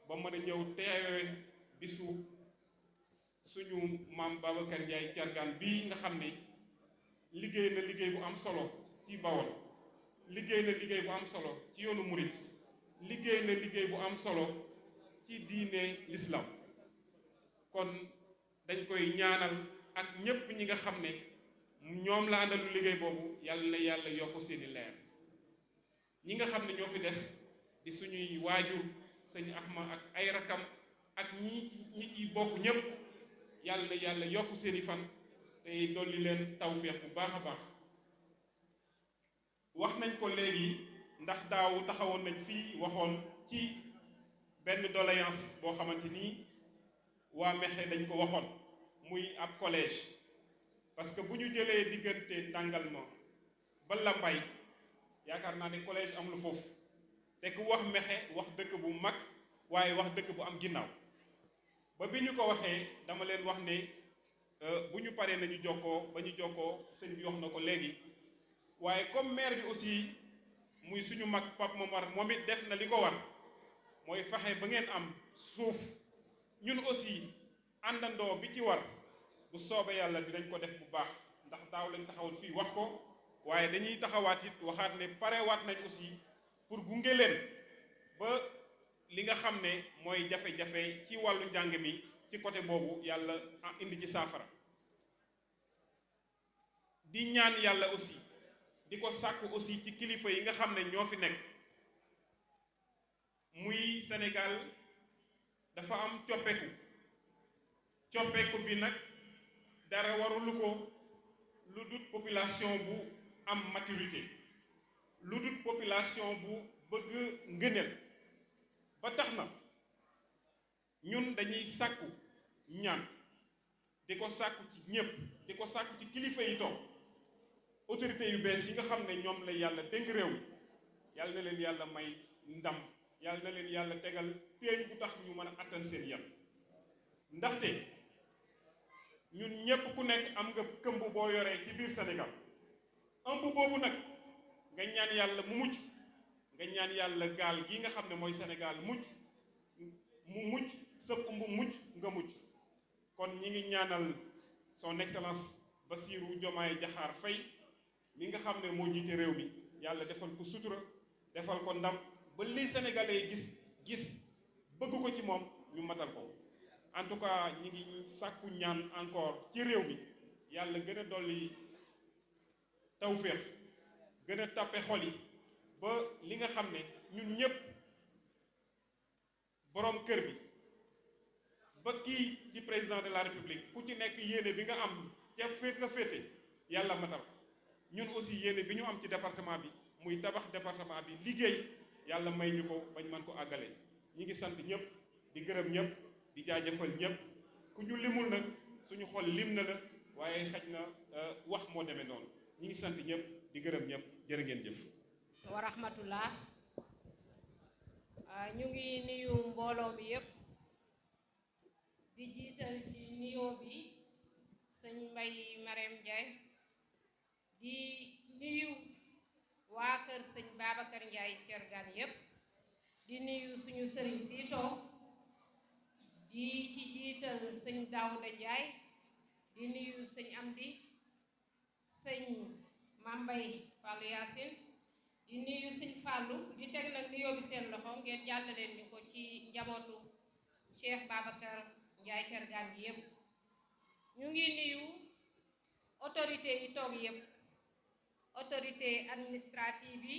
ba mën a ñëw teewee bisu suñu maam Babacar Ndiaye Thiargane bii nga xam ne liggéey na liggéey bu am solo ci Bawol liggéey na liggéey bu am solo ci yoonu murit liggéey na liggéey bu am solo ci diine l'islam kon dañ koy ñaanal ak ñépp ñi nga xam ne ñoom la àndalu liggéey boobu yàlla na yàlla yokk seeni leer ñi nga xam ne ñoo fi des di suñuy waajur sëñ Ahma ak ay rakam ak ñi ciy bokk ñépp yàlla na yàlla yokk seeni fan te dolli leen tawféex bu baax a baax wax nañ ko léegi ndax daaw taxawoon nañ fii waxoon ci benn doléance boo xamante ni waa Mexe dañ ko waxoon muy ab collège parce que bu ñu jëlee diggante Tàngalma ba Lambaye yaakaar naa ne collège am lu foofu te ku wax Mexe wax dëkk bu mag waaye wax dëkk bu am ginnaaw ba bi ñu ko waxee dama leen wax ne bu ñu paree nañu jokkoo ba ñu jokkoo sëñ bi wax na ko léegi waaye comme maire bi aussi muy suñu mag Pape Momar moom it def na li ko war mooy fexe ba ngeen am suuf ñun aussi àndandoo bi ci war bu soobee yàlla dinañ ko def bu baax ndax daaw lañ taxawal fii wax ko waaye dañuy taxawaat it waxaat ne parewaat nañ aussi pour gunge leen ba li nga xam ne mooy jafe-jafe ci wàllu njàng mi ci côté boobu yàlla indi ci saafara di ñaan yàlla aussi di ko sàkk aussi ci kilifa yi nga xam ne ñoo fi nekk muy Sénégal dafa am coppeeku bi nag dara warulu ko lu dut population bu am maturité lu dut population bu bëgg ngëneel ba tax na ñun dañuy sàkku ñaan di ko sàkku ci ñépp di ko sàkku ci kilifa yi toog autorité yu bees yi nga xam ne ñoom la yàlla dénk réew yàlla na leen yàlla may ndam yàlla na leen yàlla tegal téeñ bu tax ñu mën a attan seen yan ndaxte ñun ñépp ku nekk am nga këmb boo yoree ci biir Sénégal ëmb boobu nag nga ñaan yàlla mu mucc nga ñaan yàlla gaal gi nga xam ne mooy Sénégal mucc mu mucc sëpp ëmb mucc nga mucc kon ñi ngi ñaanal son excellence Bassirou Diomaye Diakhar Faye mi nga xam ne moo jiite réew mi yàlla defal ko sutura defal ko ndam ba li sénégalais yi gis bëgg ko ci moom ñu matal ko en tout cas ñi ngi sàkku ñaan encore ci réew mi yàlla gën a dolli tawféex gën a tàppe xol yi ba li nga xam ne ñun ñépp boroom kër bi ba kii di président de la république ku ci nekk yéene bi nga am ca féet nga féete yàlla matal ñun aussi yéene bi ñu am ci département bi muy tabax département bi liggéey yàlla may ñu ko bañ mën ko àggale ñi ngi sant ñëpp di gërëm ñëpp di jaajëfal ñëpp ku ñu limul nag suñu xol lim na la waaye xaj na wax moo demee noonu ñi ngi sant ñëpp di gërëm ñëpp jërë ngeen jëf. wa rahmatullah ñu ngi nuyu mbooloo mi yëpp di jiital ci nuyoo bi sëñ Mbay Marème Ndiaye di nuyu waa kër sëñ Babacar Ndiaye Thiergane yëpp di nuyu suñu sëriñ si toog di ci jiital sëñ Daouda Ndiaye di nuyu sëñ Amdi sëñ Mambay Fallou Yacine di nuyu sëñ Fallou di teg nag nuyoo bi seen loxo ngeen jàllaleen ñu ko ci njabootu Cheikh Babacar Ndiaye Thiergane bi yépp ñu ngi nuyu autorité yi toog yépp autorité administrative yi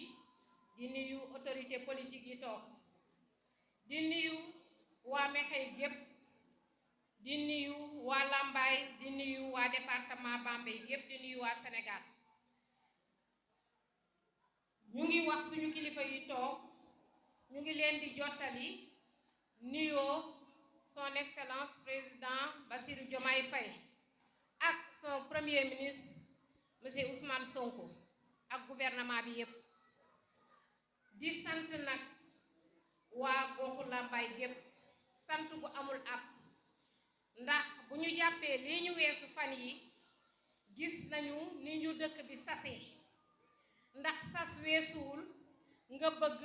di nuyu autorité politique yi toog di nuyu waa Mekhe yépp di nuyu waa Lambaye di nuyu waa département Bambey yépp di nuyu waa Sénégal ñu ngi wax suñu kilifa yi toog ñu ngi leen di jottali nuyoo son excellence président Bassirou Diomaye Faye ak son premier ministre monsieur Ousmane Sonko ak gouvernement bi yépp di sant nag waa goxu Lambaye gépp sant bu amul ab ndax bu ñu jàppee lii ñu weesu fan yi gis nañu ni ñu dëkk bi sasee ndax sas weesuwul nga bëgg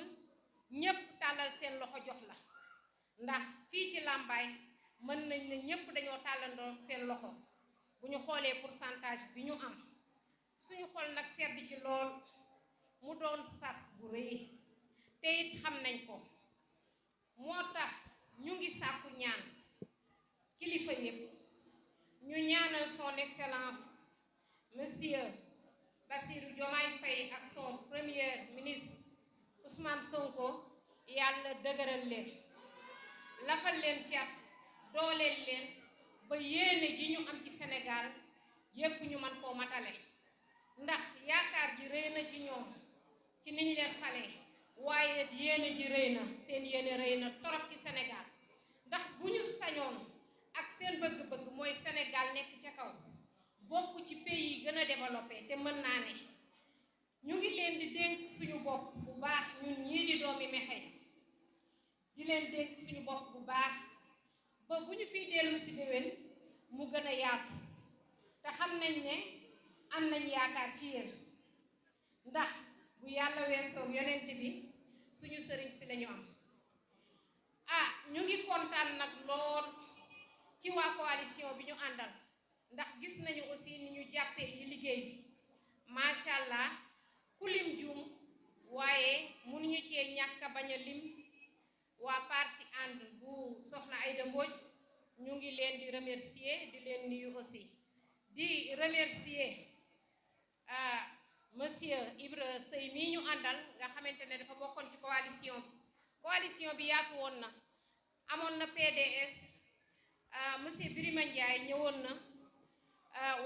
ñépp tàllal seen loxo jox la ndax fii ci Lambaye mën nañ ne ñépp dañoo tàllandoo seen loxo bu ñu xoolee pourcentage bi ñu am suñu xol nag sedd ci lool mu doon sas bu rëy te it xam nañ ko moo tax ñu ngi sàkku ñaan kilifa yépp ñu ñaanal son excellence monsieur Bassirou Diomaye Faye ak son premier ministre Ousmane Sonko yàlla dëgëral leen lafal leen cat dooleel leen ba yéene ji ñu am ci Sénégal yépp ñu mën koo matale ndax yaakaar ji rëy na ci ñoom ci niñ leen falee waaye yéene ji rëy na seen yéene rëy na torop ci Sénégal ndax bu ñu sañoon ak seen bëgg-bëgg mooy Sénégal nekk ca kaw bokk ci pays yi gën a développé te mën naa ne ñu ngi leen di dénk suñu bopp bu baax ñun ñii di doomi Mekhe di leen dénk suñu bopp bu baax ba bu ñu fiy dellu si déwén mu gën a yaatu te xam nañ ne am nañ yaakaar ci yéen ndax bu yàlla weesoo yonent bi suñu sëriñ si lañu am ñu ngi kontaan nag lool ci waa coalition bi ñu àndal ndax gis nañu aussi ni ñu jàppee ci liggéey bi macha allah ku lim juum waaye mënuñu cee ñàkk a bañ a lim waa parti ànd bu soxna Aïda Mbodj ñu ngi leen di remercier di leen nuyu aussi di remercier monsieur Ibra Sey mii ñu àndal nga xamante ne dafa bokkoon ci coalition bi yaatu woon na amoon na PDS monsieur Birima Ndiaye ñëwoon na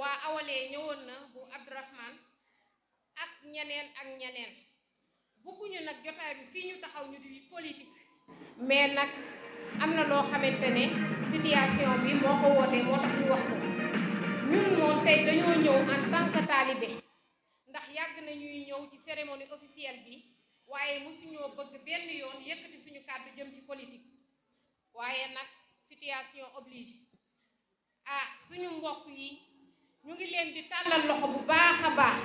waa awalee ñëwoon na bu Abdourahmane ak ñeneen bëgguñu nag jotaay bi fii ñu taxaw ñu di politique mais nag am na loo xamante ne situation bi moo ko wootee moo tax ñu wax ko ñun moom tey dañoo ñëw en tant que talibé ndax yàgg na ñuy ñëw ci cérémonie officielle bi waaye mosuñoo bëgg benn yoon yëkkati suñu kàddu jëm ci politique waaye nag situation oblige suñu mbokk yi ñu ngi leen di tàllal loxo bu baax a baax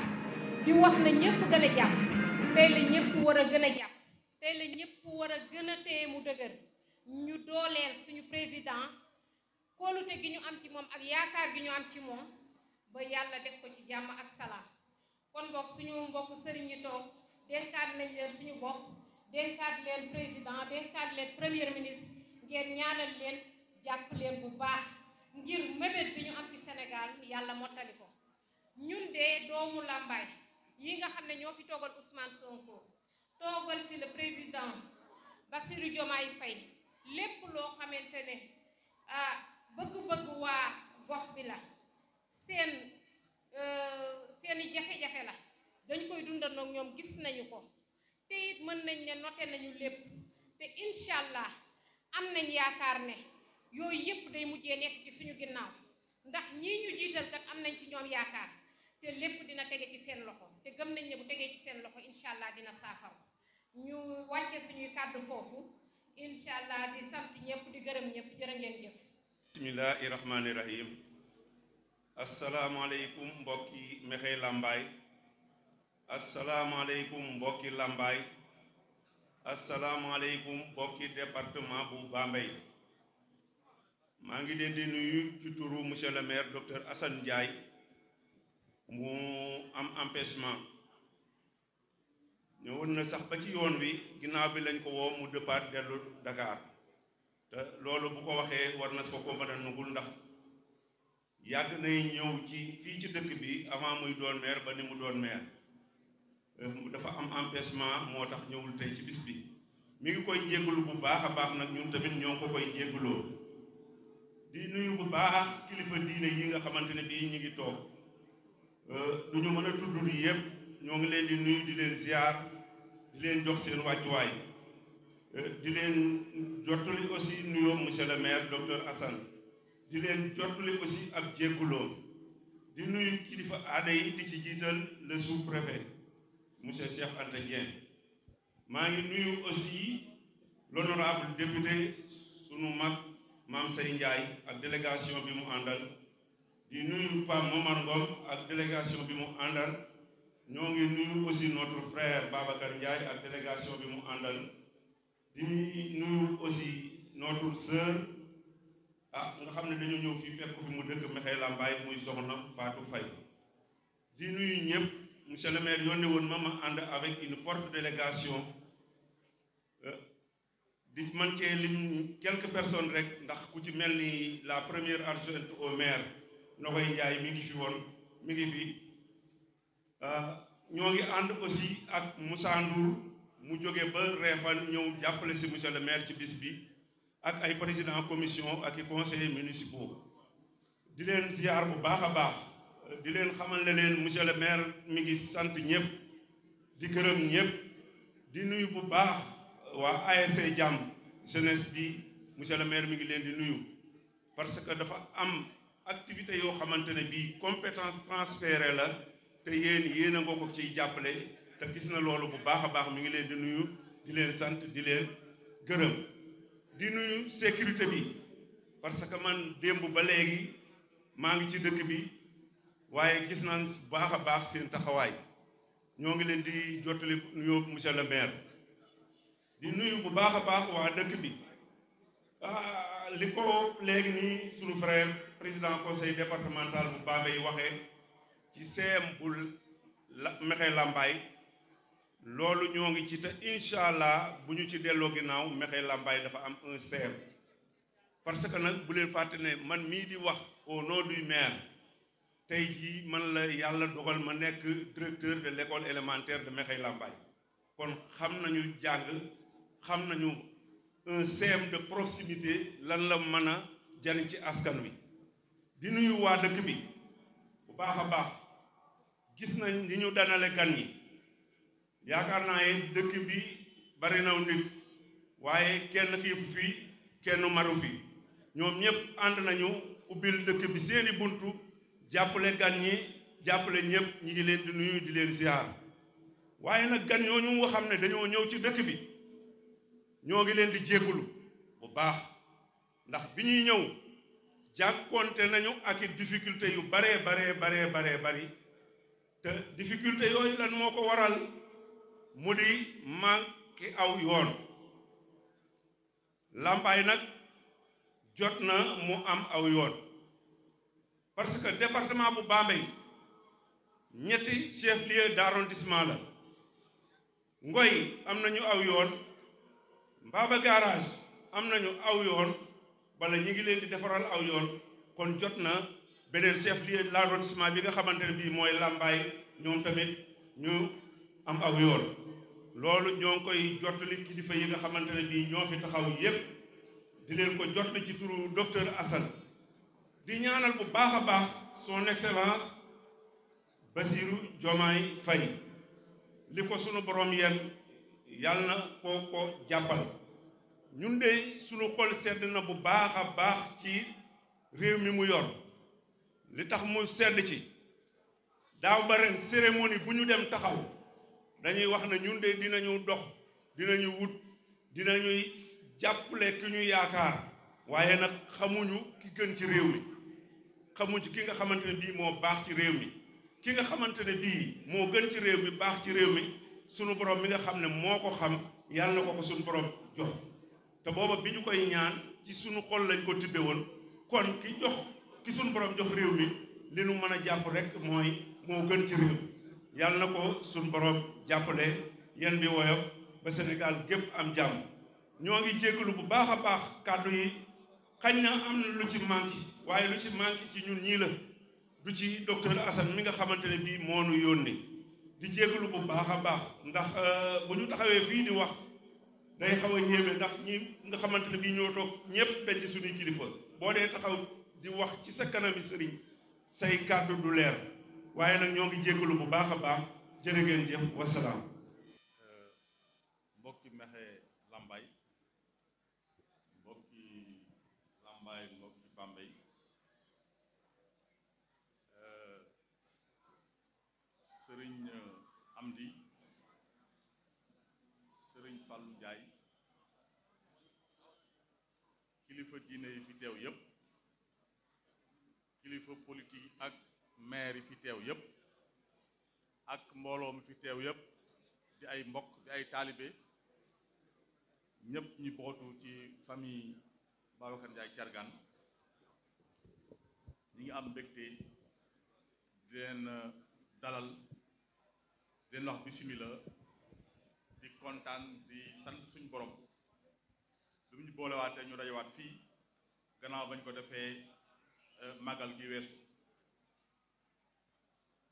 di wax na ñëpp gën a jàpp tey la ñëpp war a gën a jàpp tey la ñëpp war a gën a téye mu dëgër ñu dooleel suñu président kóolute gi ñu am ci moom ak yaakaar gi ñu am ci moom ba yàlla def ko ci jàmm ak salaam kon boog suñu mbokku sëriñ ñi toog dénkaat nañ leen suñu bopp dénkaat leen président dénkaat leen premier ministre ngeen ñaanal leen jàpp leen bu baax ngir mébét bi ñu am ci Sénégal yàlla mottali ko ñun de doomu Lambaye yi nga xam ne ñoo fi toogal Ousmane Sonko toogal fi le président Bassirou Diomaye Faye lépp loo xamante ne bëgg-bëgg waa gox bi la seeni jafe-jafe la dañ koy dundandoo ak ñoom gis nañu ko te it mën nañ ne noté nañu lépp te incha allah am nañ yaakaar ne yooyu yépp day mujjee nekk ci suñu ginnaaw ndax ñii ñu jiital kat am nañ ci ñoom yaakaar te lépp dina tege ci seen loxo te gëm nañ ne bu tegee ci seen loxo incha allah dina saafara ñu wàcce suñuy kàddu foofu incha allah di sant ñëpp di gërëm ñëpp jërë ngeen jëf. bismillahi rahmaani rahim. asalaamaaleykum mbokki Mekhe Lambaye. asalaamaaleykum mbokki Lambaye. asalaamaaleykum mbokki département bu Bambey. maa ngi leen di nuyu ci turu monsieur le maire docteur Assane Ndiaye mu am empêchement ñëwoon na sax ba ci yoon wi ginnaaw bi lañ ko woo mu départ dellu Dakar te loolu bu ko waxee war na soo ko mën a nungul ndax yàgg nay ñëw ci fii ci dëkk bi avant muy doon maire ba ni mu doon maire dafa am empêchement moo tax ñëwul tey ci bis bi mi ngi koy jéggalu bu baax a baax nag ñun tamit ñoo ko koy jéggaloo di nuyu bu baax kilifa diine yi nga xamante ne bii ñu ngi toog du ñu mën a tudd yëpp ñoo ngi leen di nuyu di leen ziar di leen jox seen wàccuwaay di leen jottali aussi nuyoo monsieur le maire docteur Assane di leen jottali aussi ab jégguloo di nuyu kilifa aada yi di ci jiital le sous-préfet monsieur Cheikh Anta Dieng maa ngi nuyu aussi l'honorable député sunu mag Mame Sey Ndiaye ak délégation bi mu àndal di nuyu Pape Momar Ngom ak délégation bi mu àndal ñoo ngi nuyu aussi notre frère Babacar Ndiaye ak délégation bi mu àndal di nuyu aussi notre sœur nga xam ne dañu ñëw fii fekk fi mu dëkk Mekhe Lambaye muy soxna Fatou Faye di nuyu ñëpp monsieur le maire yónnee woon ma ànd avec une forte délégation di man cee lim quelques personnes rek ndax ku ci mel ni la première adjointe au maire Nogoy Ndiaye mi ngi fi woon mi ngi fi ñoo ngi ànd aussi ak Moussa Ndour mu jóge ba Réfane ñëw jàppale si monsieur le maire ci bis bi ak ay président commission ak i conseillers municipaux di leen ziar bu baax a baax di leen xamal ne leen monsieur le maire mi ngi sant ñëpp di gërëm ñëpp di nuyu bu baax waa ASC Jàmm jeunesse bi monsieur le maire mi ngi leen di nuyu parce que dafa am activité yoo xamante ne bii compétence transférée la te yéen a nga ko ciy jàppale te gis na loolu bu baax a baax mi ngi leen di nuyu di leen sant di leen gërëm di nuyu sécurité bi parce que man démb ba léegi maa ngi ci dëkk bi waaye gis naa bu baax a baax seen taxawaay ñoo ngi leen di jottali nuyoo monsieur le maire di nuyu bu baax a baax waa dëkk bi li ko léegi nii sunu frère président conseil départemental bu Bambey waxee ci CM bu Mekhe Lambaye loolu ñoo ngi ci te incha allah bu ñu ci delloo ginnaaw Mekhe Lambaye dafa am un CM parce que nag bu leen fàtte ne man mii di wax au nom du maire tey jii man la yàlla dogal ma nekk directeur de l'école élémentaire de Mekhe Lambaye kon xam nañu jàng xam nañu un CM de proximité lan la mën a jariñ ci askan wi di nuyu waa dëkk bi bu baax a baax gis nañ ni ñu danale gan ñi yaakaar naa ne dëkk bi bari na nit waaye kenn xiifu fii kenn maru fi ñoom ñëpp ànd nañu ubbil dëkk bi seeni buntu jàppale gan ñi jàppale ñëpp ñi ngi leen di nuyu di leen ziar waaye nag gan ñooñu nga xam ne dañoo ñëw ci dëkk bi ñoo ngi leen di jéggulu bu baax ndax bi ñuy ñëw jànkoonte nañu ak i difficulté yu bari te difficulté yooyu lan moo ko waral mu di manqué aw yoon Lambaye nag jot na mu am aw yoon parce que département bu Bambey ñetti chef-lieu d'arrondissement la Ngoy am nañu aw yoon Mbaba garage am nañu aw yoon bala ñu ngi leen di defaral aw yoon kon jot na beneen chef-lieu de l'arrondissement bi nga xamante ne bii mooy Lambaye ñoom tamit ñu am aw yoon loolu ñoo ngi koy jottali kilifa yi nga xamante ne bii ñoo fi taxaw yépp di leen ko jot ci turu docteur Assane di ñaanal bu baax a baax son excellence Bassirou Diomaye Faye li ko sunu borom yenn yàlla na ko jàppal ñun de sunu xol sedd na bu baax a baax ci réew mi mu yor li tax mu sedd ci daaw ba ren cérémonie bu ñu dem taxaw dañuy wax ne ñun de dinañu dox dinañu wut dinañuy jàppale ki ñu yaakaar waaye nag xamuñu ki gën ci réew mi xamuñ ci ki nga xamante ne bii moo baax ci réew mi ki nga xamante ne bii moo gën ci réew mi baax ci réew mi sunu borom mi nga xam ne moo ko xam yàlla na ko sunu borom jox te booba bi ñu koy ñaan ci sunu xol lañ ko tudde woon kon ki sunu borom jox réew mi li nu mën a jàpp rek mooy moo gën ci réew yàlla na ko sunu borom jàppale yan bi woyof ba Sénégal gépp am jàmm ñoo ngi jéggalu bu baax a baax kàddu yi xañ na am na lu ci manqué waaye lu ci manqué ci ñun ñii la du ci docteur Assane mi nga xamante ne bii moo nu yónni di jéggalu bu baax a baax ndax bu ñu taxawee fii di wax day xaw a yéeme ndax ñi nga xamante ne bii ñoo toog ñépp dañ ci suñuy kilifa boo dee taxaw di wax ci sa kanami sëriñ say kàddu du leer waaye nag ñoo ngi jéggalu bu baax a baax jërë ngeen jëf wasalaam. mbokki Mexe Lambaye mbokki Lambaye mbokki Bambey sëriñ Amdi sëriñ Fallou Ndiaye kilifa diine yi fi teew yépp kilifa politique ak maire yi fi teew yépp ak mbooloo mi fi teew yépp di ay mbokk di ay taalibe ñépp ñi bootu ci famille Babacar Ndiaye Thiargane ñi ngi am mbégte di leen dalal di leen wax bismillah di kontaan di sant suñ borom lu mu ñu boolewaatee ñu dajawaat fii gannaaw bañ ko defee màggal gi weesu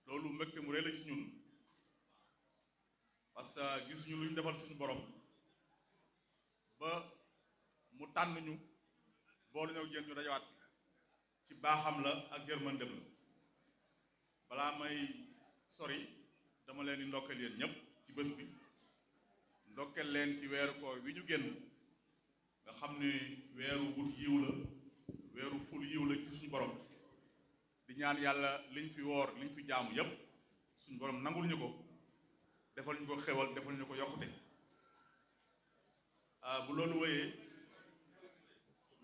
loolu mbégte mu rëy la ci ñun parce que gisuñu lu ñu defal suñu borom ba mu tànn ñu boolu ñëw jën ñu dajawaat fi ci baaxam la ak yërmandem la balaa may sori dama leen di ndokkeel yéen ñépp ci bés bi ndokkeel leen ci weeru koor wi ñu génn nga xam ni weeru wut yiw la weeru ful yiw la ci suñu borom di ñaan yàlla liñ fi woor liñ fi jaamu yépp suñu borom nangul ñu ko defal ñu ko xewal defal ñu ko yokkute bu loolu wéyee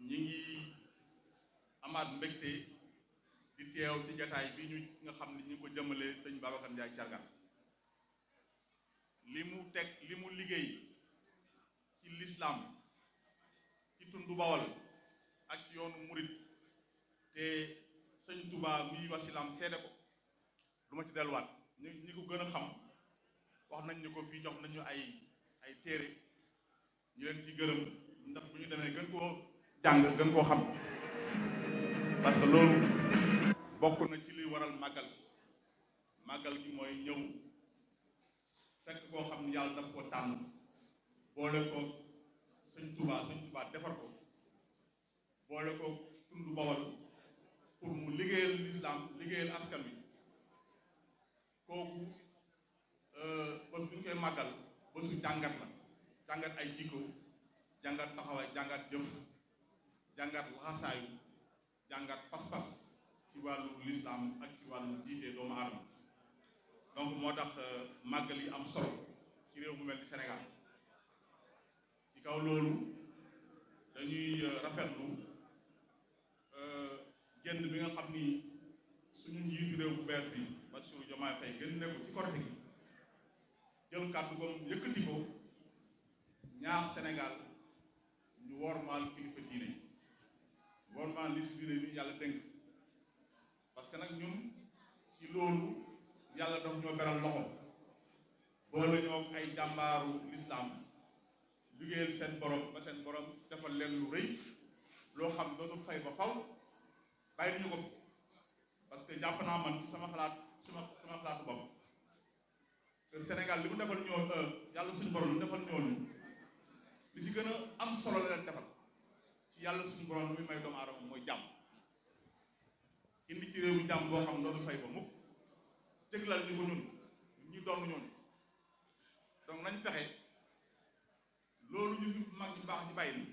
ñi ngi amaat mbégte di teew ci jataay bi ñu nga xam ne ñi ngi ko jëmale sëñ Babacar Ndiaye Thiargane li mu teg li mu liggéey ci lislaam ci tundu Bawol ak ci yoonu murit te sëñ Touba mi wasilaam seede ko lu ma ci delluwaat ñi ko gën a xam wax nañ ñu ko fii jox nañu ay téere ñu leen ci gërëm ndax bu ñu demee gën koo jàng gën koo xam parce que loolu bokk na ci luy waral màggal gi mooy ñëw fekk koo xam ne yàlla daf ko tànn boole ko sëñ Touba defar ko boole ko tund Bawol pour mu liggéeyal lislaam liggéeyal askan wi kooku bés bu ñu koy màggal bésu jàngat la jàngat ay jikko jàngat taxawaay jàngat jëf jàngat laxasaayu jàngat pas-pas ci wàllu lislaam ak ci wàllu jiite doomu aadama donc moo tax màggal yi am solo ci réew mu mel ni Sénégal ci kaw loolu dañuy rafetlu génn bi nga xam ni suñu njiitu réew bu bees bi Bassirou Diomaye Faye gën nekku ci korite gi jël kàddu goom yëkkati ko ñaax Sénégal ñu wormaal kilifa diine wormaal nit diine ñu yàlla dénk parce que nag ñun ci loolu yàlla daf ñoo beral loxo boole ñoo ay jàmbaaru lislaam liggéeyal seen borom ba seen borom defal leen lu rëy loo xam dootul fay ba faw bàyyi ñu ko fi parce que jàpp naa man ci sama xalaat sama xalaatu bopp que Sénégal li mu defal ñoo yàlla suñu borom li mu defal ñooñu li ci gën a am solo la leen defal ci suñu borom lu muy may doomu aadama mooy jàmm indi ci réewu jàmm boo xam dootu fay ba mukk cëglal ñu ko ñun ñu doon ñooñu donc nañ fexe loolu ñu fi mag ñu baax ñu bàyyi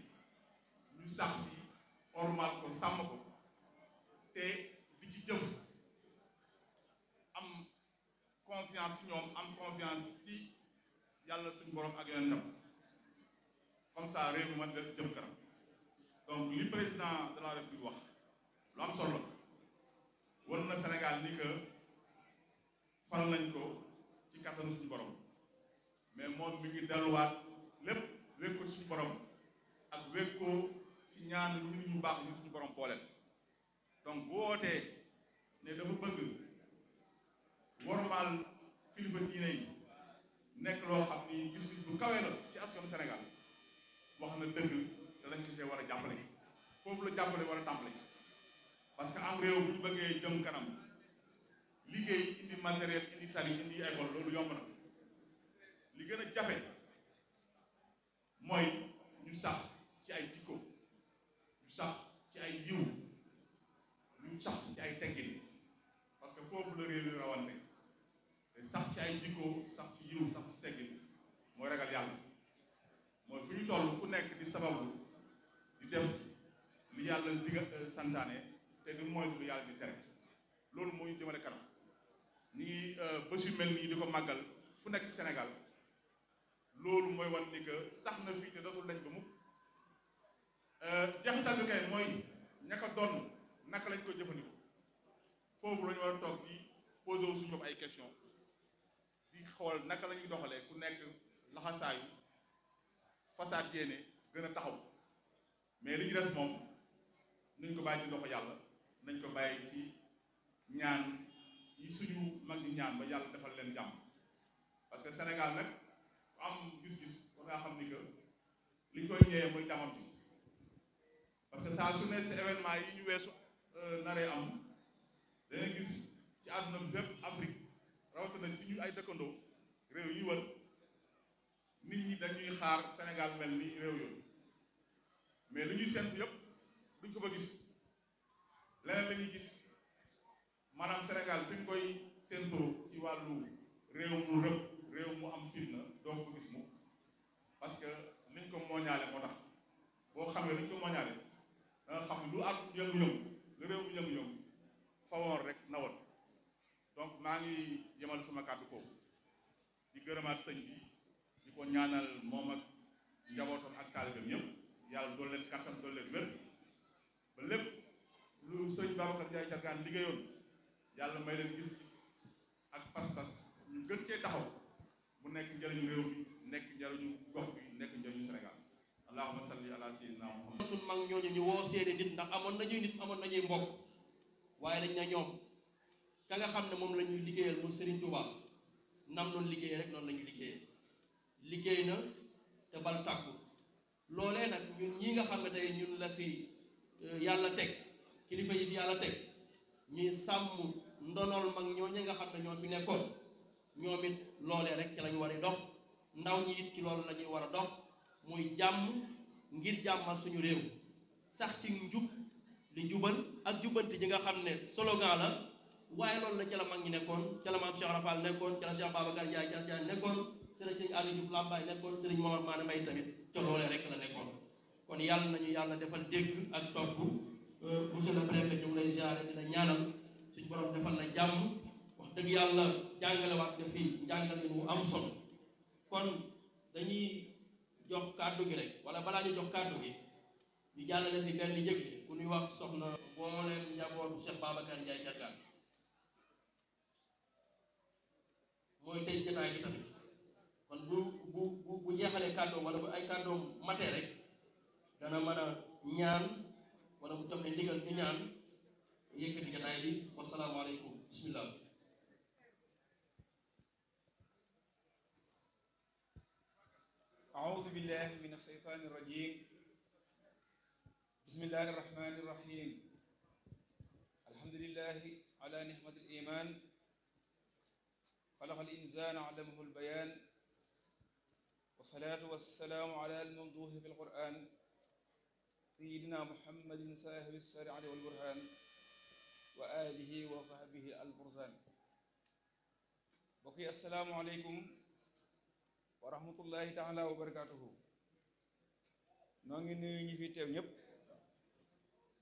ñu sax si ormal ko sàmm ko te di ci jëf am confiance ci ñoom am confiance ci yàlla suñu borom ak yeneen tam comme ça réew mi mën nga jëm kanam donc li président de la République wax lu am solo wan na Sénégal ni que fal nañ ko ci kattanu suñu borom mais moom mi ngi delluwaat lépp wékk ko suñu borom ak wékk ko ci ñaan ñu baax ñu suñu borom booleel donc bu wootee ne dafa bëgg wormaal kilifa diine yi nekk loo xam ni gis-gis bu kawe la ci askanu Sénégal wax na dëgg te lañ ko see war a jàppale foofu la jàppale war a tàmbale parce que am réew bu ñu bëggee jëm kanam liggéey indi matériel indi tali indi école loolu yomb na li gën a jafe mooy ñu sax ci ay jikko ñu sax ci ay yiw ñu sax ci ay teggin parce que foofu la réew yi rawante te sax ci ay jikko sax ci yiw sax ci teggin mooy ragal yàlla mooy fu ñu toll ku nekk di sabablu di def li yàlla diga santaane te di moytu lu yàlla di tere loolu moo ñu jëmale kanam ñi ngi bés yu mel nii di ko màggal fu nekk ci Sénégal loolu mooy wan ni que sax na fii te dootul dañ ba mukk jeexital bi kay mooy ñaka doon naka lañ ko jëfandikoo foofu la ñu war a toog di posé wu suñu bopp ay question di xool naka la ñuy doxalee ku nekk laxasaayu façade yéene gën a taxaw mais li ñu des moom nañ ko bàyyi ci loxo yàlla nañ ko bàyyi ci ñaan yi suñu mag ñi ñaan ba yàlla defal leen jàmm parce que Sénégal nag ku am gis-gis war ngaa xam ni que li ñu koy ñëwee mooy jàmmam bi parce que saa su ne si événement yi ñu weesu naree am danga gis ci àdduna bi fépp Afrique rawatina si ñu ay dëkkandoo réew yi wër nit ñi dañuy xaar Sénégal mel ni réew yooyu mais li ñuy séntu yëpp duñ ko fa gis leneen la ñuy gis maanaam Sénégal fi ñu koy séntoo ci wàllu réew mu rëb réew mu am fitna doo ko gis mu parce que liñ ko mooñaale moo tax boo xamee liñ ko mooñaale da nga xam ne lu at yëngu-yëngu lu réew mu yëngu-yëngu fawoon rek nawal donc maa ngi yemal sama kàddu foofu di gërëmaat sëñ bi di ko ñaanal moom ak njabootam ak taalibeem ñëpp yàlla dool leen kattan dool leen wér ba lépp lu sëñ Babacar Ndiaye Thiargane liggéeyoon yàlla may leen gis-gis ak pas-pas ñu gën cee taxaw mu nekk njëriñu réew mi nekk njëriñu gox bi nekk njëriñu Sénégal allahumma salli ala sayyidina Muhammad. suñ mag ñooñu ñu woo seeni nit ndax amoon nañuy nit amoon nañuy mbokk waaye dañ na ñoom ka nga xam ne moom la ñuy liggéeyal mu Serigne Touba nam noonu liggéeyee rek noonu la ñuy liggéeyee liggéey na te bal tàkku loolee nag ñun ñii nga xam ne tey ñun la fi yàlla teg kilifa yi fi yàlla teg ñuy sàmm ndonol mag ñooñu nga xam ne ñoo fi nekkoon ñoom it loolee rek ci lañu war a dox ndaw ñi it ci loolu la ñuy war a dox muy jàmm ngir jàmmal suñu réew sax ci njub li jubal ak jubanti ji nga xam ne slogan la waaye loolu la ca la mag ñi nekkoon ca la maam Cheikh Rafal nekkoon ca la Cheikh Babacar Ndiaye nekkoon sëriñ Aliou Diouf Lambaye nekkoon sëriñ Momar Mané Mbaye tamit ca loolee rek la nekkoon kon yàlla nañu yàlla defal dégg ak topp monsieur le préfet ñu ngi lay ziare di la ñaanal suñu borom defal la jàmm wax dëgg yàlla jàngalewaat nga fii njàngale mu am solo kon dañuy jox kàddu gi rek wala balaa ñu jox kàddu gi ñu jàllale fi benn yëg ku ñuy wax soxna mboolem njabootu Cheikh Babacar Ndiaye Thiargane mooy tey jotaay bi tamit kon bu jeexalee kàddoom wala bu ay kàddoom matee rek dana mën a ñaan wala mu joxe ndigal ñu ñaan yëkkati jotaay bi wasalaamaaleykum bismillah. أعوذ بالله من الشيطان الرجيم بسم الله الرحمن الرحيم الحمد لله على نعمة الإيمان خلق الإنسان علمه البيان والصلاة والسلام على الممدوح في القرآن سيدنا محمد صاحب الشريعة والبرهان وآله وصحبه البرزان. بقي السلام عليكم ورحمة الله تعالى وبركاته. نونغي نيو ñi fi teew ñep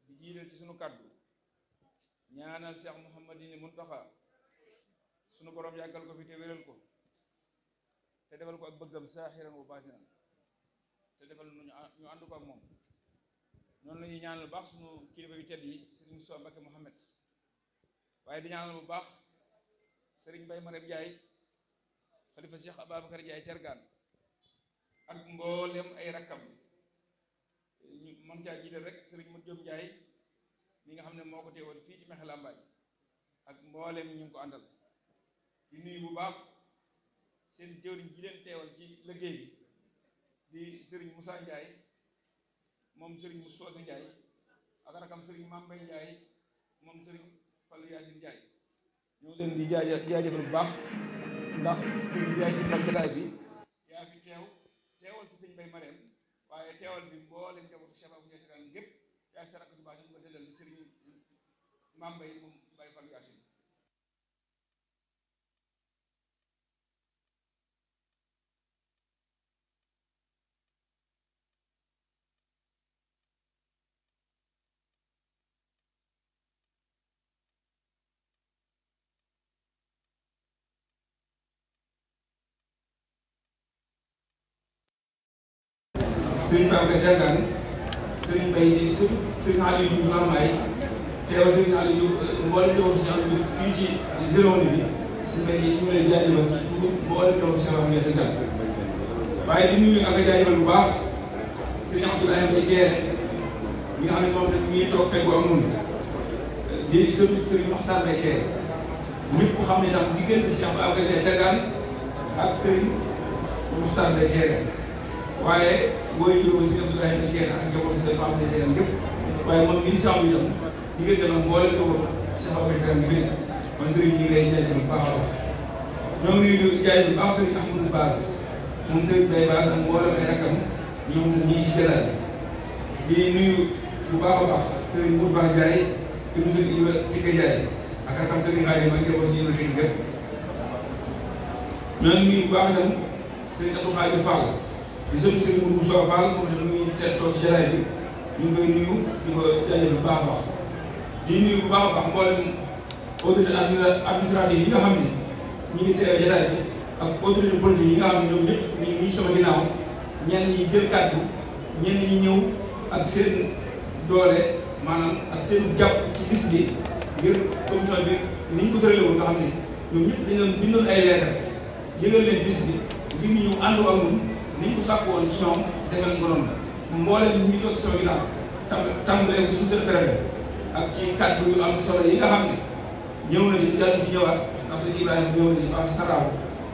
di jiital ci sunu kaddu ñaanal Cheikh Mouhamadine Muntaxa sunu borom yàggal ko fi te wéral ko te defal ko ak bëggam saaxiran wa baatinan te defal ñu ànd ko ak moom. noonu la ñuy ñaanal bu baax sunu kilifa yu tedd yi Serigne Moussa Mbacké Mohamed waaye di ñaanal bu baax Serigne Baye Marème Ndiaye xalifa Cheikh Ababacar Ndiaye Thiergane ak mboolem ay rakkam ñu mën caa jiital rek Serigne Modou Diop Ndiaye mi nga xam ne moo ko teewal fii ci Mekhe Lambaye ak mboolem ñu ngi ko àndal di nuyu bu baax seen jëwriñ ji leen teewal ci liggéey bi di Serigne Moussa Ndiaye moom Serigne Moussa Ndiaye ak rakam Serigne Mambay Ndiaye moom Serigne Fallou Yacine Ndiaye ñoo leen di jaajëfal bu baax ndax Serigne Ndiaye ci jotaay bi yaa fi teewal ci Serigne Baye Marème waaye teewal bi mboolem njabootu Cheikh Abou Ndiaye Thiergane gépp yaa ngi sa rakk ju baax ñu ko dellal di Serigne Mambay moom Baye Fallou Yacine. Serigne Babacar Thiergane Serigne Mbaye di Serigne Aliou Diouf Lambaye teewal Serigne Aliou Diouf mboolem teewal si Aliou Diouf fii ci zéro bi Serigne Mbaye ñu ngi lay jaajëfal ci dugub mboolem teewal si Aliou Diouf Thiergane waaye di nuyu ak a jaajëfal bu baax Serigne Abdoulaye Mbaye Kéré mi nga xam ne moom tamit mi ngi toog fekku ak ñun di Serigne Mokhtar Mbaye Kéré ñëpp xam ne tam diggante Cheikh Babacar Thiergane ak Serigne Mokhtar Mbaye Kéré waaye booy jógee si Abdoulaye Mbaye Kéré ak njabootu seen Pape Mbaye Kéré yëpp waaye moom mii sàmm itam diggante nag mboolem njabootu Cheikh Babacar Kéré bi bëri kon Serigne ñu ngi lay jaajëfal bu baax a baax ñoo ngi nuyu jaajëfal bu baax Serigne Ahmadou Bass moom Serigne Baye Bass ak mboolem ay rakkam ñoom ñu ngi ci jëlaat di nuyu bu baax a baax Serigne Mourfane Ndiaye di nuyu Serigne Iba Tika Ndiaye ak rakam Serigne Khadim ak njaboot si yéen a dégg lépp ñoo ngi nuyu bu baax itam Serigne Abdou Khadir Fall di sëñ Serigne Mourou Moussa Fall moom itam muy teel toog ci jaraay bi ñu ngi koy nuyu di ko jaajëfal bu baax a baax di nuyu bu baax a baax mboolem autorité administrative yi nga xam ne ñu ngi teewee jaraay bi ak autorité politique yi nga xam ne ñoom ñëpp ñu ngi sama ginnaaw ñenn ñi jël kàddu ñenn ñi ñëw ak seen doole maanaam ak seen jàpp ci bis bi ngir commission bi ni ñu ko tëralee woon nga xam ne ñoom ñëpp dañu doon bindoon ay lettre yëgal leen bis bi ngir ñu ñëw ànd ak ñun ni ñu ko sàkk woon ci ñoom defal ko noonu mboolem ñu toog sama ginnaaw tàmbalee ci monsieur le préfet ak ci kàddu yu am solo yi nga xam ne ñëw na ci jàll ci ñëwaat ndax sëñ Ibrahima ñëw na ci Pape Saraaw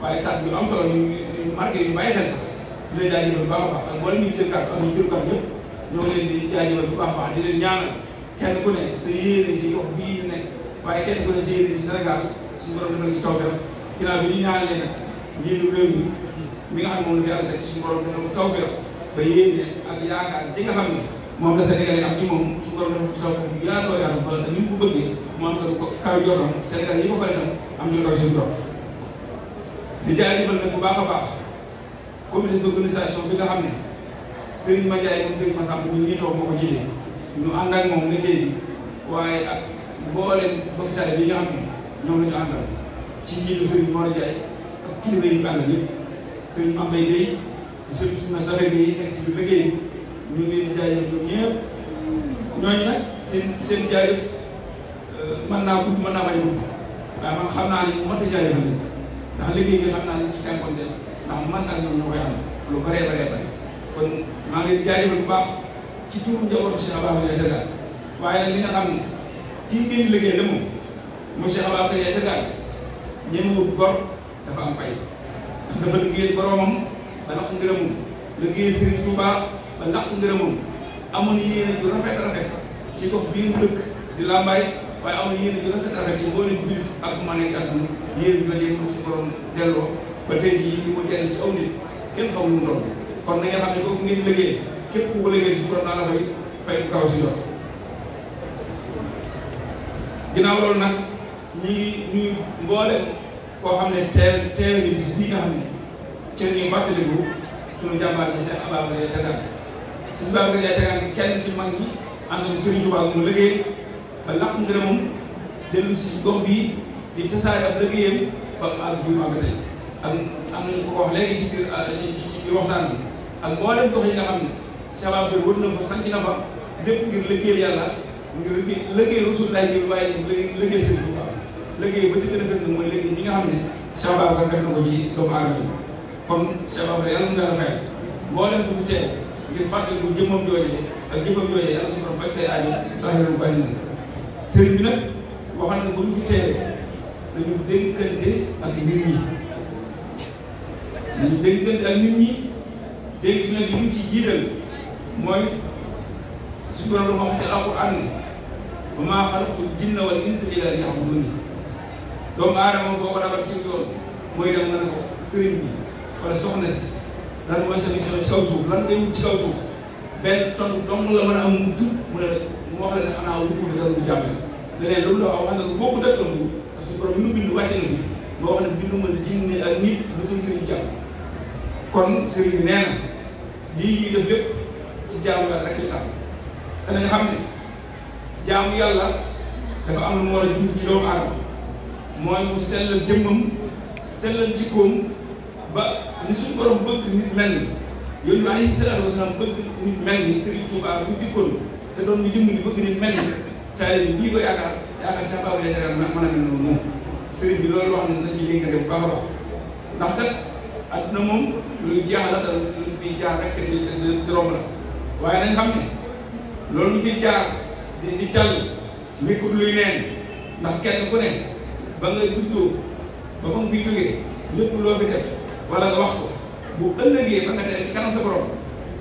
waaye kàddu yu am solo yu marqué yu bàyyi xel sax di leen jaajëfal bu baax a baax ak mboolem ñu jël kàddu ak ñu jël kàddu yëpp ñoo ngi leen di jaajëfal bu baax a baax di leen ñaanal kenn ku ne sa yéene ci gox bii ñu nekk waaye kenn ku ne sa yéene ci Sénégal suñu borom defal ci tawfeex ginnaaw bi ñu ñaanalee nag njiitu réew mi nga xam ne moom la fi yàlla teg suñu borom defal ko tawfeex ba yéene ak yaakaar ji nga xam ne moom la Sénégal yi am ci moom suñu borom defal ko tawfeex bu yaatoo yaatu ba ni mu ko bëggee mu am ko kaw jotam Sénégal yi ko fay tam am ñu kaw suñu jot di jaajëfal nag bu baax a baax comité d'organisation bi nga xam ne Serigne Madiaye moom Serigne Massamba ñu ngi toog moo ko jiite ñu ànd ak moom liggéey bi waaye ak mbooleem bokitaay bi nga xam ne ñoom la ñu àndal ci njiitu Serigne Mor Ndiaye ak kilifa yi ñu àndal yëpp Serigne Mambay Gueye di Serigne Souna Saxe bi nekk ci liggéey bi ñu ngi leen di jaajëf ñoom ñëpp ñooñu nag seen jaajëf mën naa gudd mën naa bañ a gudd waaye man xam naa ne mu mat a jaajëfal ndax liggéey bi xam naa ne ci tànkoonte ndax man ak ñoom ñoo koy am lu bëree bëri kon maa ngi leen di jaajëfal bu baax ci turu njabootu Cheikh Ababacar Ndiaye Thiergane waaye nag li nga xam ne kii ngeen di liggéey la moom mooy Cheikh Ababacar Ndiaye Thiergane ñemewul gor dafa am pay ndax dafa liggéey boromam ba ndax ngërëmum liggéey Serigne Touba ba ndax ngërëmum amoon yéene ju rafet rafet ci gox bii mu dëkk di Lambaye waaye amoon yéene ju rafet rafet ci mboolem jullit ak ma nekk ak yéen ñu jël su borom delloo ba tey jii di ko jëriñ ci aw nit kenn xamul mu doon kon na nga xam ne kooku ngeen liggéey képp ku ko liggéey su borom naa la fay fay bu kaw si jot ginnaaw loolu nag ñi ngi ñuy mboolem koo xam ne teew ni bis bii nga xam ne ci la ñuy fàttaliku suñu jàmbaar ji Cheikh Ababacar Ndiaye Thiergane Sëñ Babacar Ndiaye Thiergane kenn ci mag ñi ànd ak Serigne Touba mu liggéey ba làq ngërëmam dellu si gox bii di tasaare ab liggéeyam ba mu àgg fi mu àgg tey ak am nañu ko wax léegi ci biir ci biir waxtaan bi ak mboolem gox yi nga xam ne Cheikh Babacar wër na fa sanc na fa lépp ngir liggéeyal yàlla ngir liggéey Rasulullah bi waaye liggéey Serigne Touba liggéey ba ci gën a fekk mooy liggéey bi nga xam ne Cheikh Babacar def na ko ci doomu aadama yi kon Cheikh Babacar yàlla mu daan fay mboolem bu fi teew ngir fàttali ko jëmmam joojee ak jëfam joojee yàlla su ko faj say aajo saahiru bari na sëriñ bi nag waxal na bu ñu fi teewee dañu dénkante ak nit ñi dañu dénkante ak nit ñi dégg nag li ñu ci jiital mooy suñu borom dafa wax ci alquran ne wa maa xalaqtul jinna wal insa illa liya'budun doomu aadama boo ko dabal ci yoon mooy dem nga ne ko sëriñ bi wala soxna si lan mooy sa mission ci kaw suuf lan ngay wut ci kaw suuf benn ton dong la mën a am mu jub mu ne mu wax la ne xanaa wutu bi dara du jàppale leneen loolu la wax na lu bokku dëkk la fu parce que borom nu bind wàcc na fi boo wax ne bindu ma jinne ak nit lu dul ngir jàpp kon sëriñ bi nee na lii ñuy def lépp ci jaamu yàlla rek la am te nañ xam ne jaamu yàlla dafa am lu mu war a jur ci doomu aadama mooy mu sellal jëmmam sellal jikkoom ba ni suñu borom bëgg nit mel ni yooyu bi alayhi salaatu wasalaam bëgg nit mel ni Serigne Touba bu dikkoon te doon ñu dimbali bëgg nit mel ni taalibe bi ñi ko yaakaar Cheikh Babacar Ndiaye Thiergane mën a mel noonu moom Serigne bi loolu wax na dañ ci dénkante bu baax a baax ndax kat adduna moom luy jeex la te luñ fiy jaar rek di romb la waaye nañ xam ne loolu ñu fiy jaar di jàll nekkul luy neen ndax kenn ku ne ba nga juddoo ba ba nga fiy jógee lépp loo fi def wala nga wax ko bu ëllëgee ba nga tey ci kanam sa borom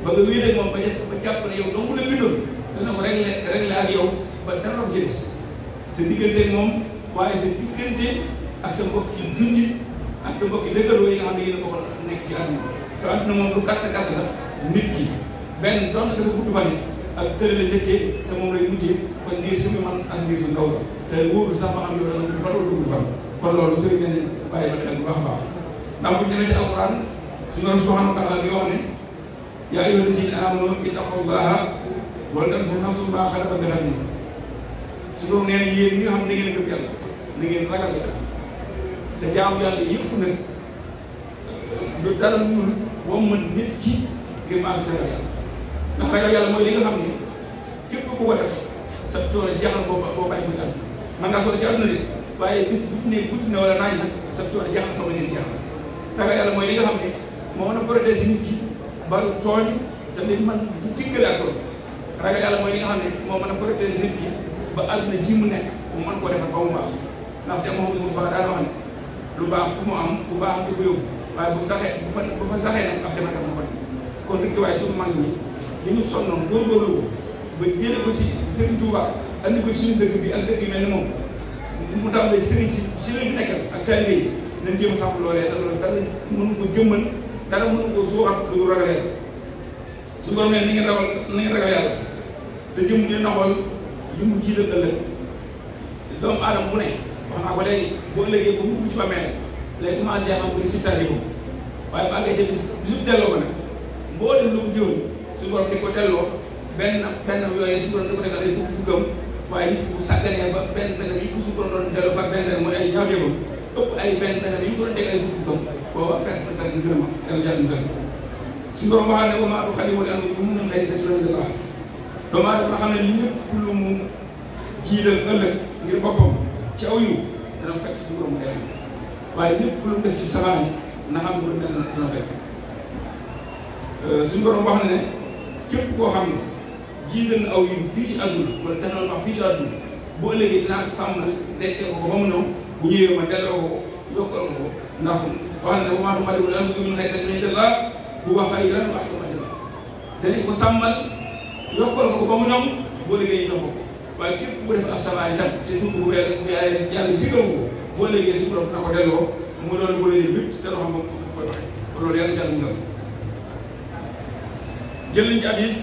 ba nga wéelee moom ba jàpp ne yow dong la bindoon dana ko réglé ak yow ba dara ko ci des sa diggante moom waaye sa diggante ak sa mbokki dundi ak sa mbokki dëkkaloo yi nga xam ne yéen a bokk nekk ci àdduna te àdduna moom lu gàtt gàtt la nit ki benn doon dafa gudd fan ak tëre la njëkkee te moom lay mujjee kon ndiir suñu man ak ndiir suñu ndaw la te wóoru sax ba xam yow da nga gudd fan wala gudd fan kon loolu sëriñ ne bàyyi ba xel bu baax a baax ndax bu ñu demee ci alquran suñu borom subhanahu wa taala bi wax ne yaa ayyuha llazina amanu ittaqullaha wal tanzur nafsun maa xalaqa li ghadin suñu borom nee na yéen ñi nga xam ne da ngeen gëm yàlla da ngeen ragal yàlla te jaamu yàlla yëpp nag du dara ñuul boo mën nit ki ngir ma am ragal yàlla ndax ragal yàlla mooy li nga xam ne képp ku ko def sa coono jeexal boo bàyyi ko ci àdduna man ngaa solo ci àdduna de waaye bis bu ne guddi na wala naaj nag sa coono jeexal sama ngeen jeexal ragal yàlla mooy li nga xam ne moo mën a protéger nit ki ba lu tooñ te li man du diggale ak tooñ ragal yàlla mooy li nga xam ne moo mën a protéger nit ki ba àdduna ji mu nekk mu mën koo defar ba mu baax ndax Cheikh Mouhamadou Moustapha daan wax ne lu baax fu mu am ku baax du ko yóbbu waaye bu fa saxee nag ab defar ma fa kon rek waaye suñu mag ñi li ñu sonnoon góorgóorlu ko ba jëlee ko ci Serigne Touba andi ko ci suñu dëkk bi ak dëkk yi mel ni moom mu tàmbalee Serigne si lañu nekkal ak taalibe yi nañ jéem a sàmm loolee te loolu dara mënu ko jëmmal dara mënu ko suuxat lu ragal yàlla su borom ne ni ngeen ragal yàlla te jëm ñu naxool li mu jiital ëllëg doomu aadama bu ne wax naa ko léegi boo ëllëgee ba mu dugg ci bàmmeel lay commencé am ko si tànni ko waaye ba àggee ca bisu delloo ko nag mboolem lu mu jëw suñu borom di ko delloo benn yooyu suñu borom di ko tegal ay fukkam waaye nit bu sàgganee ba benn yi ko suñu borom doon delloo par benn mooy ay ñaaw jëfam ëpp ay benn yi ñu ko doon tegal ay fukkam booba presque tag di gërëma yàlla jàll musal suñu borom waxaa ne wa maa tuqaddimu li anfusikum min khayrin tajiduuhu inda Allaah doomu aadama xam ne lépp lu mu jiital ëllëg ngir boppam ci aw yiw dana fekk suñu borom day waaye lépp lu mu def ci sabaan yi na xam lu mel dana fekk suñu borom wax na ne képp koo xam ne jiital na aw yiw fii ci àdduna wala def na lu baax fii ci àdduna bu ëllëgee dinaa ko sàmm dencee ko ba mu ñëw bu ñëwee ma delloo ko yokkal ko ndax wax na ne wa maa tuqaddimu li anfusikum min khayrin tajiduuhu inda Allaah huwa khayran wa ahsanu ajran danañ ko sàmmal yokkal ko ba mu ñoom boo liggéey jox ko waaye képp ku def ab sabaay tam te dugg bu yàlla jigéen ko boo liggéey suñu borom na ko delloo mu doon boo liggéey bitt te doo xam moom fu koy waxee kon loolu yàlla jàll musal jël nañ ci hadis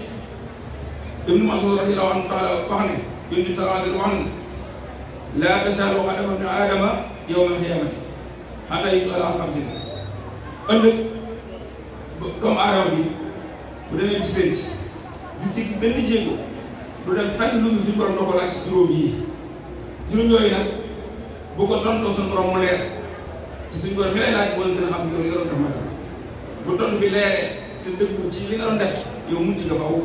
Ibnu Mas'ud radiyallahu anhu taala wax ne Yonent bi sallallahu alayhi wa sallam wax ne laa tasaalu qadama ibni aadama yawmal qiyaamati hattaa yus'ala an xamsin. ëllëg doomu aadama bi bu demee bis penc du teg benn jéego du dem fenn lu suñu borom doo ko laaj ci juróom yi juróom yooyu nag bu ko tontoo suñu borom mu leer ci suñu borom mi lay laaj moo la gën a xam yow li nga doon def ma bu tontu bi leeree te dëggu ci li nga doon def yow mucc nga faw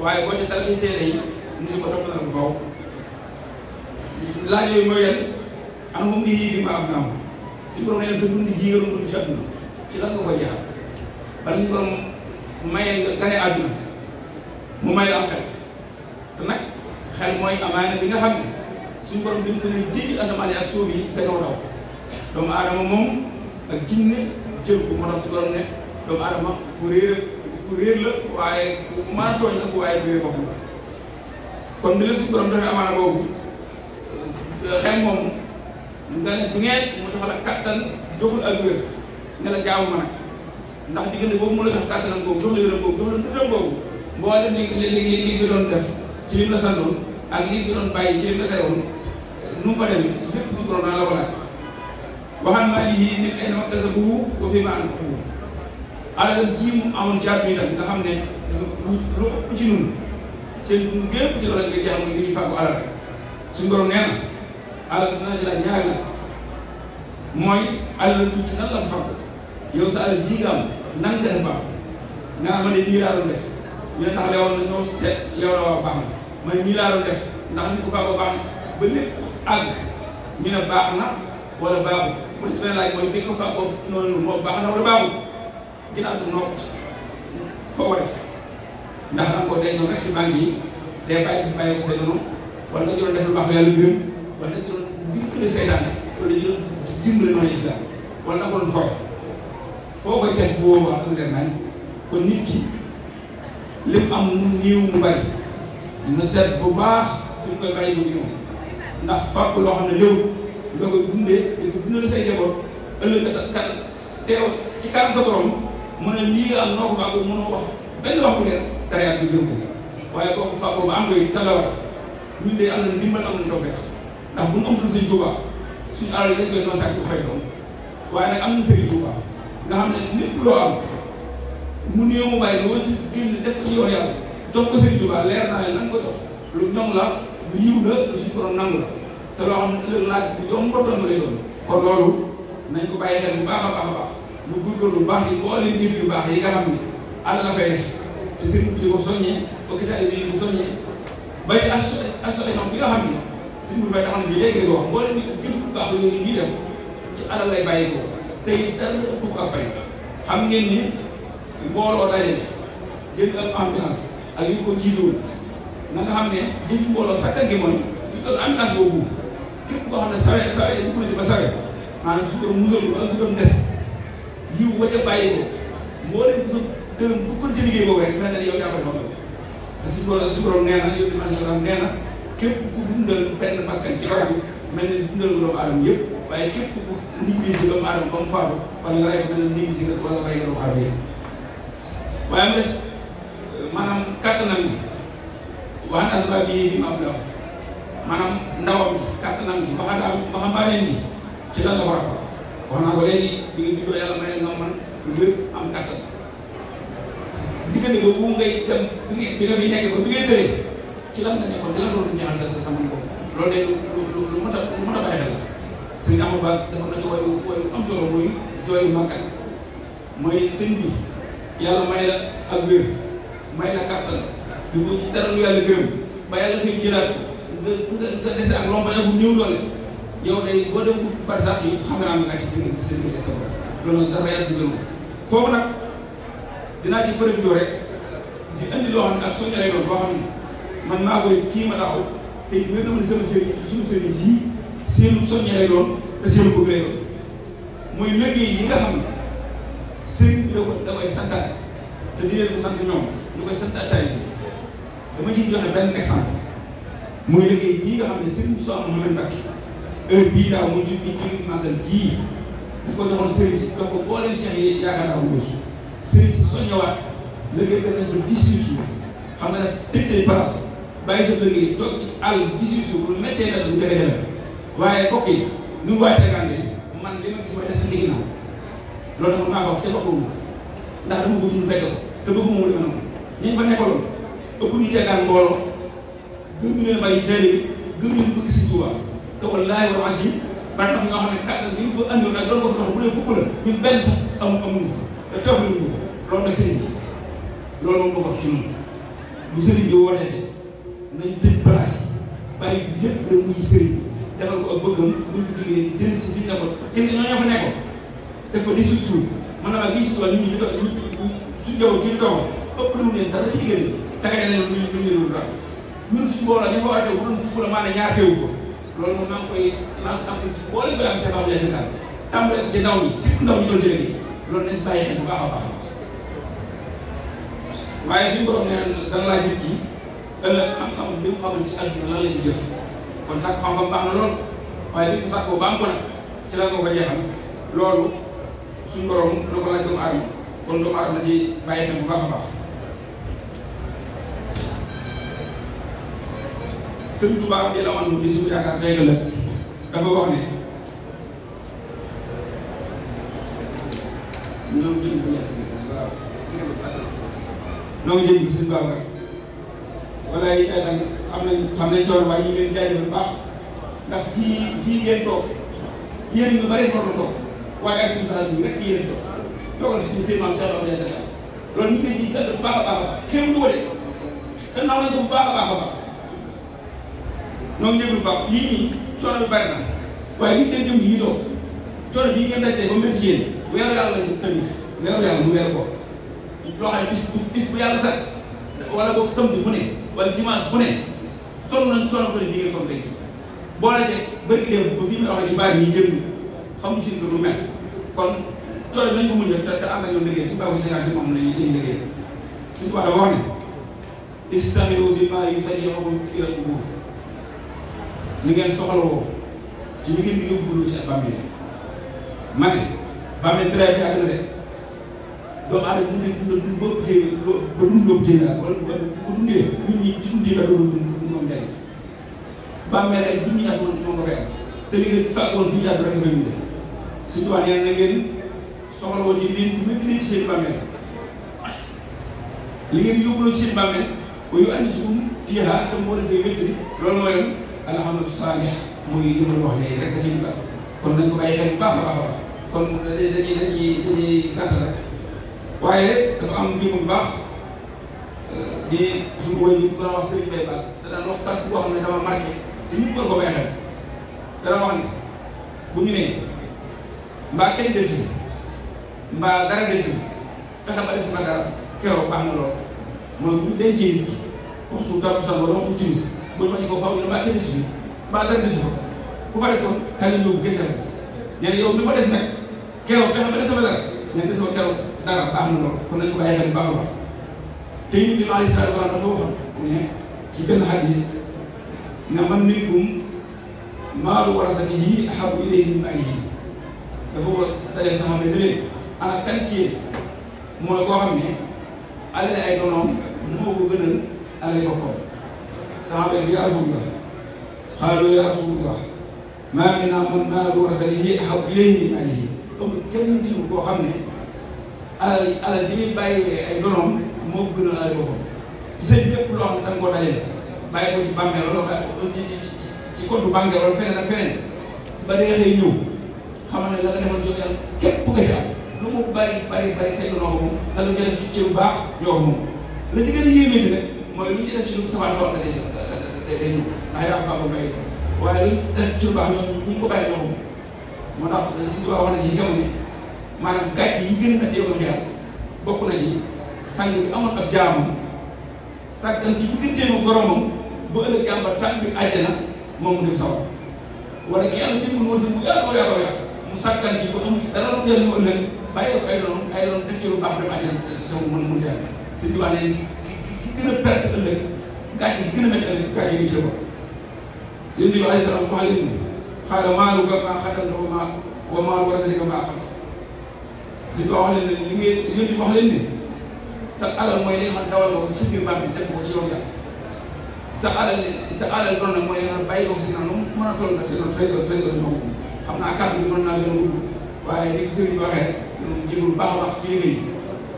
waaye boo ci tàllee seede yi musu ko topp na ko faw laaj yooyu mooy yan am moom di yii fi ma am naaw suñu borom nee na sa dund gii nga doon dund ci àdduna ci lan nga ko jeexal bala suñu borom maye nga gane àdduna mu may la am xel te nag xel mooy amaana bi nga xam ne suñu borom bi mu gën a ji asamaan yi ak suuf yi dañoo daw doomu aadama moom ak jinne jël ko moo tax suñu borom ne doomu aadama ku réer la waaye ku mën a tooñ la ku waaye réer boppam kon ni la suñu borom defee amaana boobu xel moom nga ne du ngeen mu jox la kattan joxul ak wér ne la jaamu ma nag ndax diggante boobu mu la jox kattanam boobu jox la wéram boobu jox la ndëram boobu mboolem li fi doon def ci lim la santoon ak li fi doon bàyyi ci lim la terewoon nu mu fa demee lépp suñu borom daan la ko laaj waxal maa ngi nii nit ay na ma tasa buhu ba fi ma ànd buhu alalam ji mu amoon jaar bi tam nga xam ne lu ëpp ci ñun seen dund gépp ci loolu lañ koy jeexal mooy li ñuy fàggu alal rek suñu borom nee na alal dina ci laaj ñaari la mooy alal ji ci nan la fàggu yow sa alal ji nga am nan nga def baax nga am ne nii laa doon def ñu ne ndax leewoon na ñoo seet yow la waa baax na man nii laa doon def ndax nit ku fàggu baax na ba lépp àgg ñu ne baax na wala baaxul mu des benn laaj mooy bi ko fàggoo noonu moom baax na wala baaxul ginnaaw du noo foo ko def ndax da nga ko dencoon rek si banque yi day bàyyi ko say noonu wala nga doon def lu baax yàlla gërëm wala nga doon dimbale seytaane wala nga doon dimbale noonu islam wala nga ko doon foo koy def bu boobaa du dem nañ kon nit ki lim am mu néew mu bari dina seet bu baax suñ koy bàyyi ba ñëw ndax fàgg loo xam ne léew nga koy dundee di ko dundal say njaboot ëllëg kat teew ci kanam sa borom mu ne lii nga am noo ko fàggu mënoo wax benn wax bu leer dara bi jëm ko waaye boo ko fàggoo ba am koy dala war ñun de am na ndimbal am na tawfeex ndax bu ñu amatul Sëñ Tuubaa suñu alal dañ koy doon sàkk bu fay doon waaye nag am na Sëñ Tuubaa nga xam ne lépp loo am mu néew mu bàyyi loo ci génn def ko ci yoon yàlla jox ko Sëñ Tuubaa leer naa ne na nga ko jox lu ñoŋ la lu yiw la lu suñu borom nangu la te loo xam ne ëllëg laaj bi yomb doon lay doon kon loolu nañ ko bàyyi xel bu baax a baax a baax lu góorgóorlu bu baax yi boole jëf yu baax yi nga xam ne àll la koy def te sëriñ bi di ko soññee hôpital bi di ko soññee bay association bi nga xam ne sëriñ bi fay taxaw ne léegi di ko wax boole bi jëf bu baax yooyu ñuy def ci alal lay bàyyi ko tey dara ëpp ko ak bay xam ngeen ni mbooloo daje jël ak ambulance ak yu ko jiitoon na nga xam ne jëf mbooloo sakkan gi mooy ci ambulance boobu képp koo xam ne sawe bu ko ci ba sawe maanaam su ko musal ko ak su doon des yiw ba ca bàyyi ko moo leen ko dërëm bu ko ci liggéey boobu rek mel na yow yaa ko defal te su borom nee na yow di man nee na képp ku dundal benn bakkan ci kaw suuf mel na dundal nga doomu aadama yëpp waaye képp ku nit ñi si doomu aadama ba mu faatu wala nga rey ko mel na nit ñi si wala nga rey nga doomu aadama yëpp waaye mu des maanaam kàttanam gi wax na asbaab bi fi mu am daw maanaam ndawam bi kàttanam gi waxambaaneen bi ci lan la war a wax naa ko léegi bi nga juddoo yàlla may nga man lu wér am kàttan diggante boobu ngay dem bi nga fi nekk ko bi ngay tëree ci lan nga nekkoon ci lan loolu ñaxal sa sama bopp loolu de lu mën a bàyyi xel la sëñ Amadou Ba dafa na ci wayu am solo muy jooyu màggat mooy sëñ bi yàlla may la ak wér may la kàttan di ko dara lu yàlla gërëm ba yàlla xëy jëlaat nga dese ak lombañ bu ñëw doole yow day boo dem par exemple yi xam naa nga ci seen sa bopp loolu nag dara yàlla gërëm foofu nag dinaa ci profité rek di andi loo xam ne ak soñña lay doon boo xam ne man maa koy fii ma taxaw te wér na ma ne sama sëriñ suñu sëriñ sii seenu soñña lay doon te seenu bëgg lay doon mooy liggéey yi nga xam ne sëriñ bi da koy santaane te di leen ko sant ñoom ñu koy sant ataay bi dama ciy joxe benn exemple mooy liggéey bii nga xam ne sëriñ Moussa Mouhamed Mbacké heure bii daaw mu jub bi jóge màggal gii daf ko joxoon sëriñ si jox ko booleem Cheikh yi yaakaar naa ko sëriñ si soññewaat liggéey bi def nañ ko 18 jours xam nga nag tëj say place bàyyi sa liggéey toog ci àll 18 jours lu méttee nag lu jafe-jafe waaye kooku yi ñu waay tegaande man li ma gis ma def liggéey naa loolu nag maa ko wax te waxuma ndax dama bëgg ñu fekk ko te bëgguma mu demee noonu ñi fa nekkaloon ëpp ñu tegaan mbooloo gëm ñu leen bàyyi teel gëm ñu bëgg si Tuuba te wallaahi wa asi ba tax ñoo xam ne kàttan bi ñu fa andiwoon nag doon ko fa dox bu dee fukk la ñun benn sax amuñu fa te taxuñu ko loolu nag sëriñ bi loolu moom moo ko ci ñun bu sëriñ bi wootee nañ tëj place yi bàyyi lépp la muy sëriñ defal ko ak bëggam buñ ko jógee dén si biñ nekkoon gis nga ñoo fa nekkoon def fa di suuf man naa gis tool ñu fi suñ jaww ji ñu toogoon ëpp lu leen dara ci diggante tagay leen ñu ñu dara ñun suñ mbooloo ñu fa war a teew bu doon fukk la maanaam ñaar teewu fa loolu moom maa ngi koy lancé am ci boole koy am te baaxul yaa si daal tàmbalee ko ci ndaw ñi surtout ndaw ñi doon jëlee loolu nañ ci bàyyi xel bu baax a baax waaye suñu borom nee dana laa nit ki ëllëg xam-xam bi mu xamal ci àdduna lan la ci jëf kon sàkk xam-xam baax na lool waaye bi mu sàkkoo ba am ko nag ci la nga ko jeexal loolu suñu borom dina ko laaj doomu aadama kon doomu aadama ci bàyyi xel bu baax a baax. Sëñ Tuubaa bi la woon di suñu yaakaar tey la dafa wax ne ñoom jëm bu ñaar waaw ñoo ngi jëm bi suñu Babacar wala ay sang xam nañ coono waaye ñu ngi leen jaajëfal bu baax ndax fii ngeen toog yéen ñu bari toog toog waaye ak suñu saal bi rek yéen toog toogal suñu seen maam Cheikh Abdou Diatta loolu ñu ngi leen ciy sant bu baax a baax a baax xew lu ko de te naaw nañ ko bu baax a baax a baax ñoo ngi jégul bu baax lii nii coono bi bari na waaye gis ngeen jëm yi toog coono bii ngeen daj tey ba métti yéen weeru yàlla lañ ko tënk weeru yàlla mu weeru ko loo xam ne bis bu yàlla sax wala boog samedi bu ne wala dimanche bu ne sonn nañ coono bu ne bi ngeen sonn tey boo la teg bëri dem ba fii may waxee ci bari ñi jënd xamuñ si lu mel kon coono nañ ko muñ te am na ñoom liggéey si baaxul si moom lañuy liggéey suñu wax dafa wax ne istaxilu bi maa yusari'ukum ila al-qubur ni ngeen soxlawoo ci li ngeen di yóbbu ci bàmmeel ma ne bàmmeel traité bi àdduna de doomu aadama bu ñu dund ba dund ba dund ak wala bu ko dundee nit ñi ci dundee la doon dund moom njëriñ bàmmeel ay junni at moom ko fay am te li ngeen fàggoon fii at rek dafay wute suñu wax nee na ngeen soxlawoo ci leen di maîtriser seen bàmmeel li ngeen yóbbu seen bàmmeel ba yu andi suum fii te moo defee maîtrise loolu mooy lan alhamdu saalih muy li ma wax léegi rek da ciy gàtt kon nañ ko bàyyi xel bu baax a baax a baax kon dañuy gàtt rek waaye dafa am mbir bu baax di suñu woy ñu gën a wax Serigne Baye Bass da daan wax kàddu boo xam ne dama marqué te ñu ko bàyyi xel dana wax ne bu ñu nee mbaa kenn desu mbaa dara desu fexe ba des ba dara keroog baax na lool mooy bu dencee nit ki waxtu takkusaan wala waxtu timis bu ñu ko faaw ñu mbaa kenn desu mbaa dara desu ko ku fa des ko kañ la ñëw gëstu la nee na yow mi fa des nag keroog fexe ba des ba dara mais des ba keroog dara baax na lool kon nañu ko bàyyi xel bu baax a baax te ñu bi alayhi salaatu wa salaam dafa waxoon ne ci benn hadis na man minkum maalu warasatihi ahabbu ilayhi min maalihi dafa war a daje sama ne leen ana kan ci yéen mooy koo xam ne alal ay donoom moo ko gënal alal boppam sama benn yaa Rasulullah xaalu yaa Rasulullah maa minnaa man maalu warasatihi ahabbu ilayhi min maalihi amul kenn ci koo xam ne alal ji muy bàyyi ay donoom moo ko gënal alal boppam sëñ bi lépp loo xam ne da nga koo dajale bàyyi ko ci bàmmeel wala bàyyi ko ci compte bancaire wala feneen ak feneen ba dee xëy ñëw xamal ne la nga defoon ci yàlla képp nga ci am lu mu bari seetlu noo ko moom te lu ñu def ci bu baax ñoo ko moom la ci gën a yéeme bi rek mooy lu ñu def ci lu safaan soo day ñëw ndax yaa ko may waaye lu ñu def ci lu baax ñoom ñu ko bàyyi ñoo ko moom moo tax si tubaab wax na ci jamono maanaam gàcc yi gën a teewal xel bokk na ci sang bi amoon ab jaamam sàggan ci digganteem ak boromam ba ëllëg jàmba tànk bi àjjana moom mu dem sawar wala ki yàlla dimbul woon bu yàgg mu sàggan ci ba amul dara lu jëriñu ëllëg bàyyi ko ay doon def ci lu baax dem àjjana ci taw mën jàll te di wax ne ki gën a perte ëllëg gàcc gi gën a métti ëllëg gàcc yi ci ko yéen bi alayhi salaam wax leen ne xaala maalu ga maa xaddam na wa maalu warasati ga maa xam si ko wax leen ne li ngeen yéen wax leen ne sa alal mooy li nga xam dawal ko ci biir banque bi def ko ci yoon yàlla sa alal doon nag mooy li nga xam bàyyi ko si naan lu mën a toll nag si noonu xëy na ñoom xam naa kàddu bi mën naa gën a gudd waaye ni ko sëriñ bi waxee rek ñu jégul baax a baax ci liggéey bi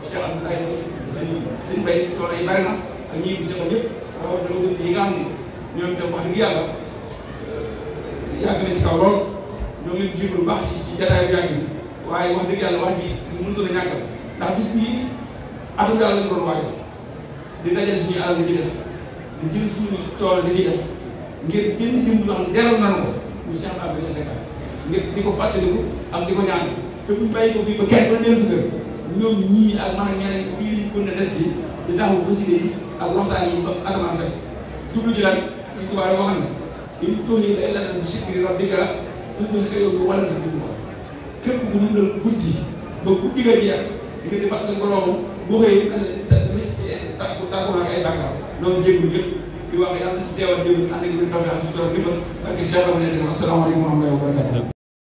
Cheikh Abdoulaye sëñ bay tool yi bari na ak ñi bi seqal yëpp rawatina yi nga xam ne ñoom itam wax dëgg yàlla yàgg nañ ci kaw lool ñoo ngi leen jégul baax ci jataay bi yàgg bi waaye wax dëgg yàlla wax ji ñu mënutoon a ñàkkal ndax bis bii atum yàlla lañ doon waajal di dajale suñu alal di ci def di jël suñu tool di ci def ngir génn jëm yoo xam ne delloo nañu ko ñu Cheikh Abdoulaye Seck ngir di ko fàttaliku ak di ko ñaan te buñ bàyyi ko fii ba kenn ba dellu si kër ñoom ñii ak man ak ñeneen fii liñ ko ne des si di taxaw xasida yi ak waxtaan yi ba asamaan set jublu ci lan si tubaab yi boo xam ne in tuuti day la bu sikri rabbika tuuti xëyoo bu wala na dugg ko képp ku dundal guddi ba guddi nga jeex ngir di fàttali borom bu xëyee sa tàggoo ak ay bàkkaar loolu jéggul yëpp di wax yàlla ci teewal déwén ànd ak ñu doon daal su doon dimbal ak Cheikh Abdoulaye Seck asalaamaaleykum wa rahmatulah wa barakatuh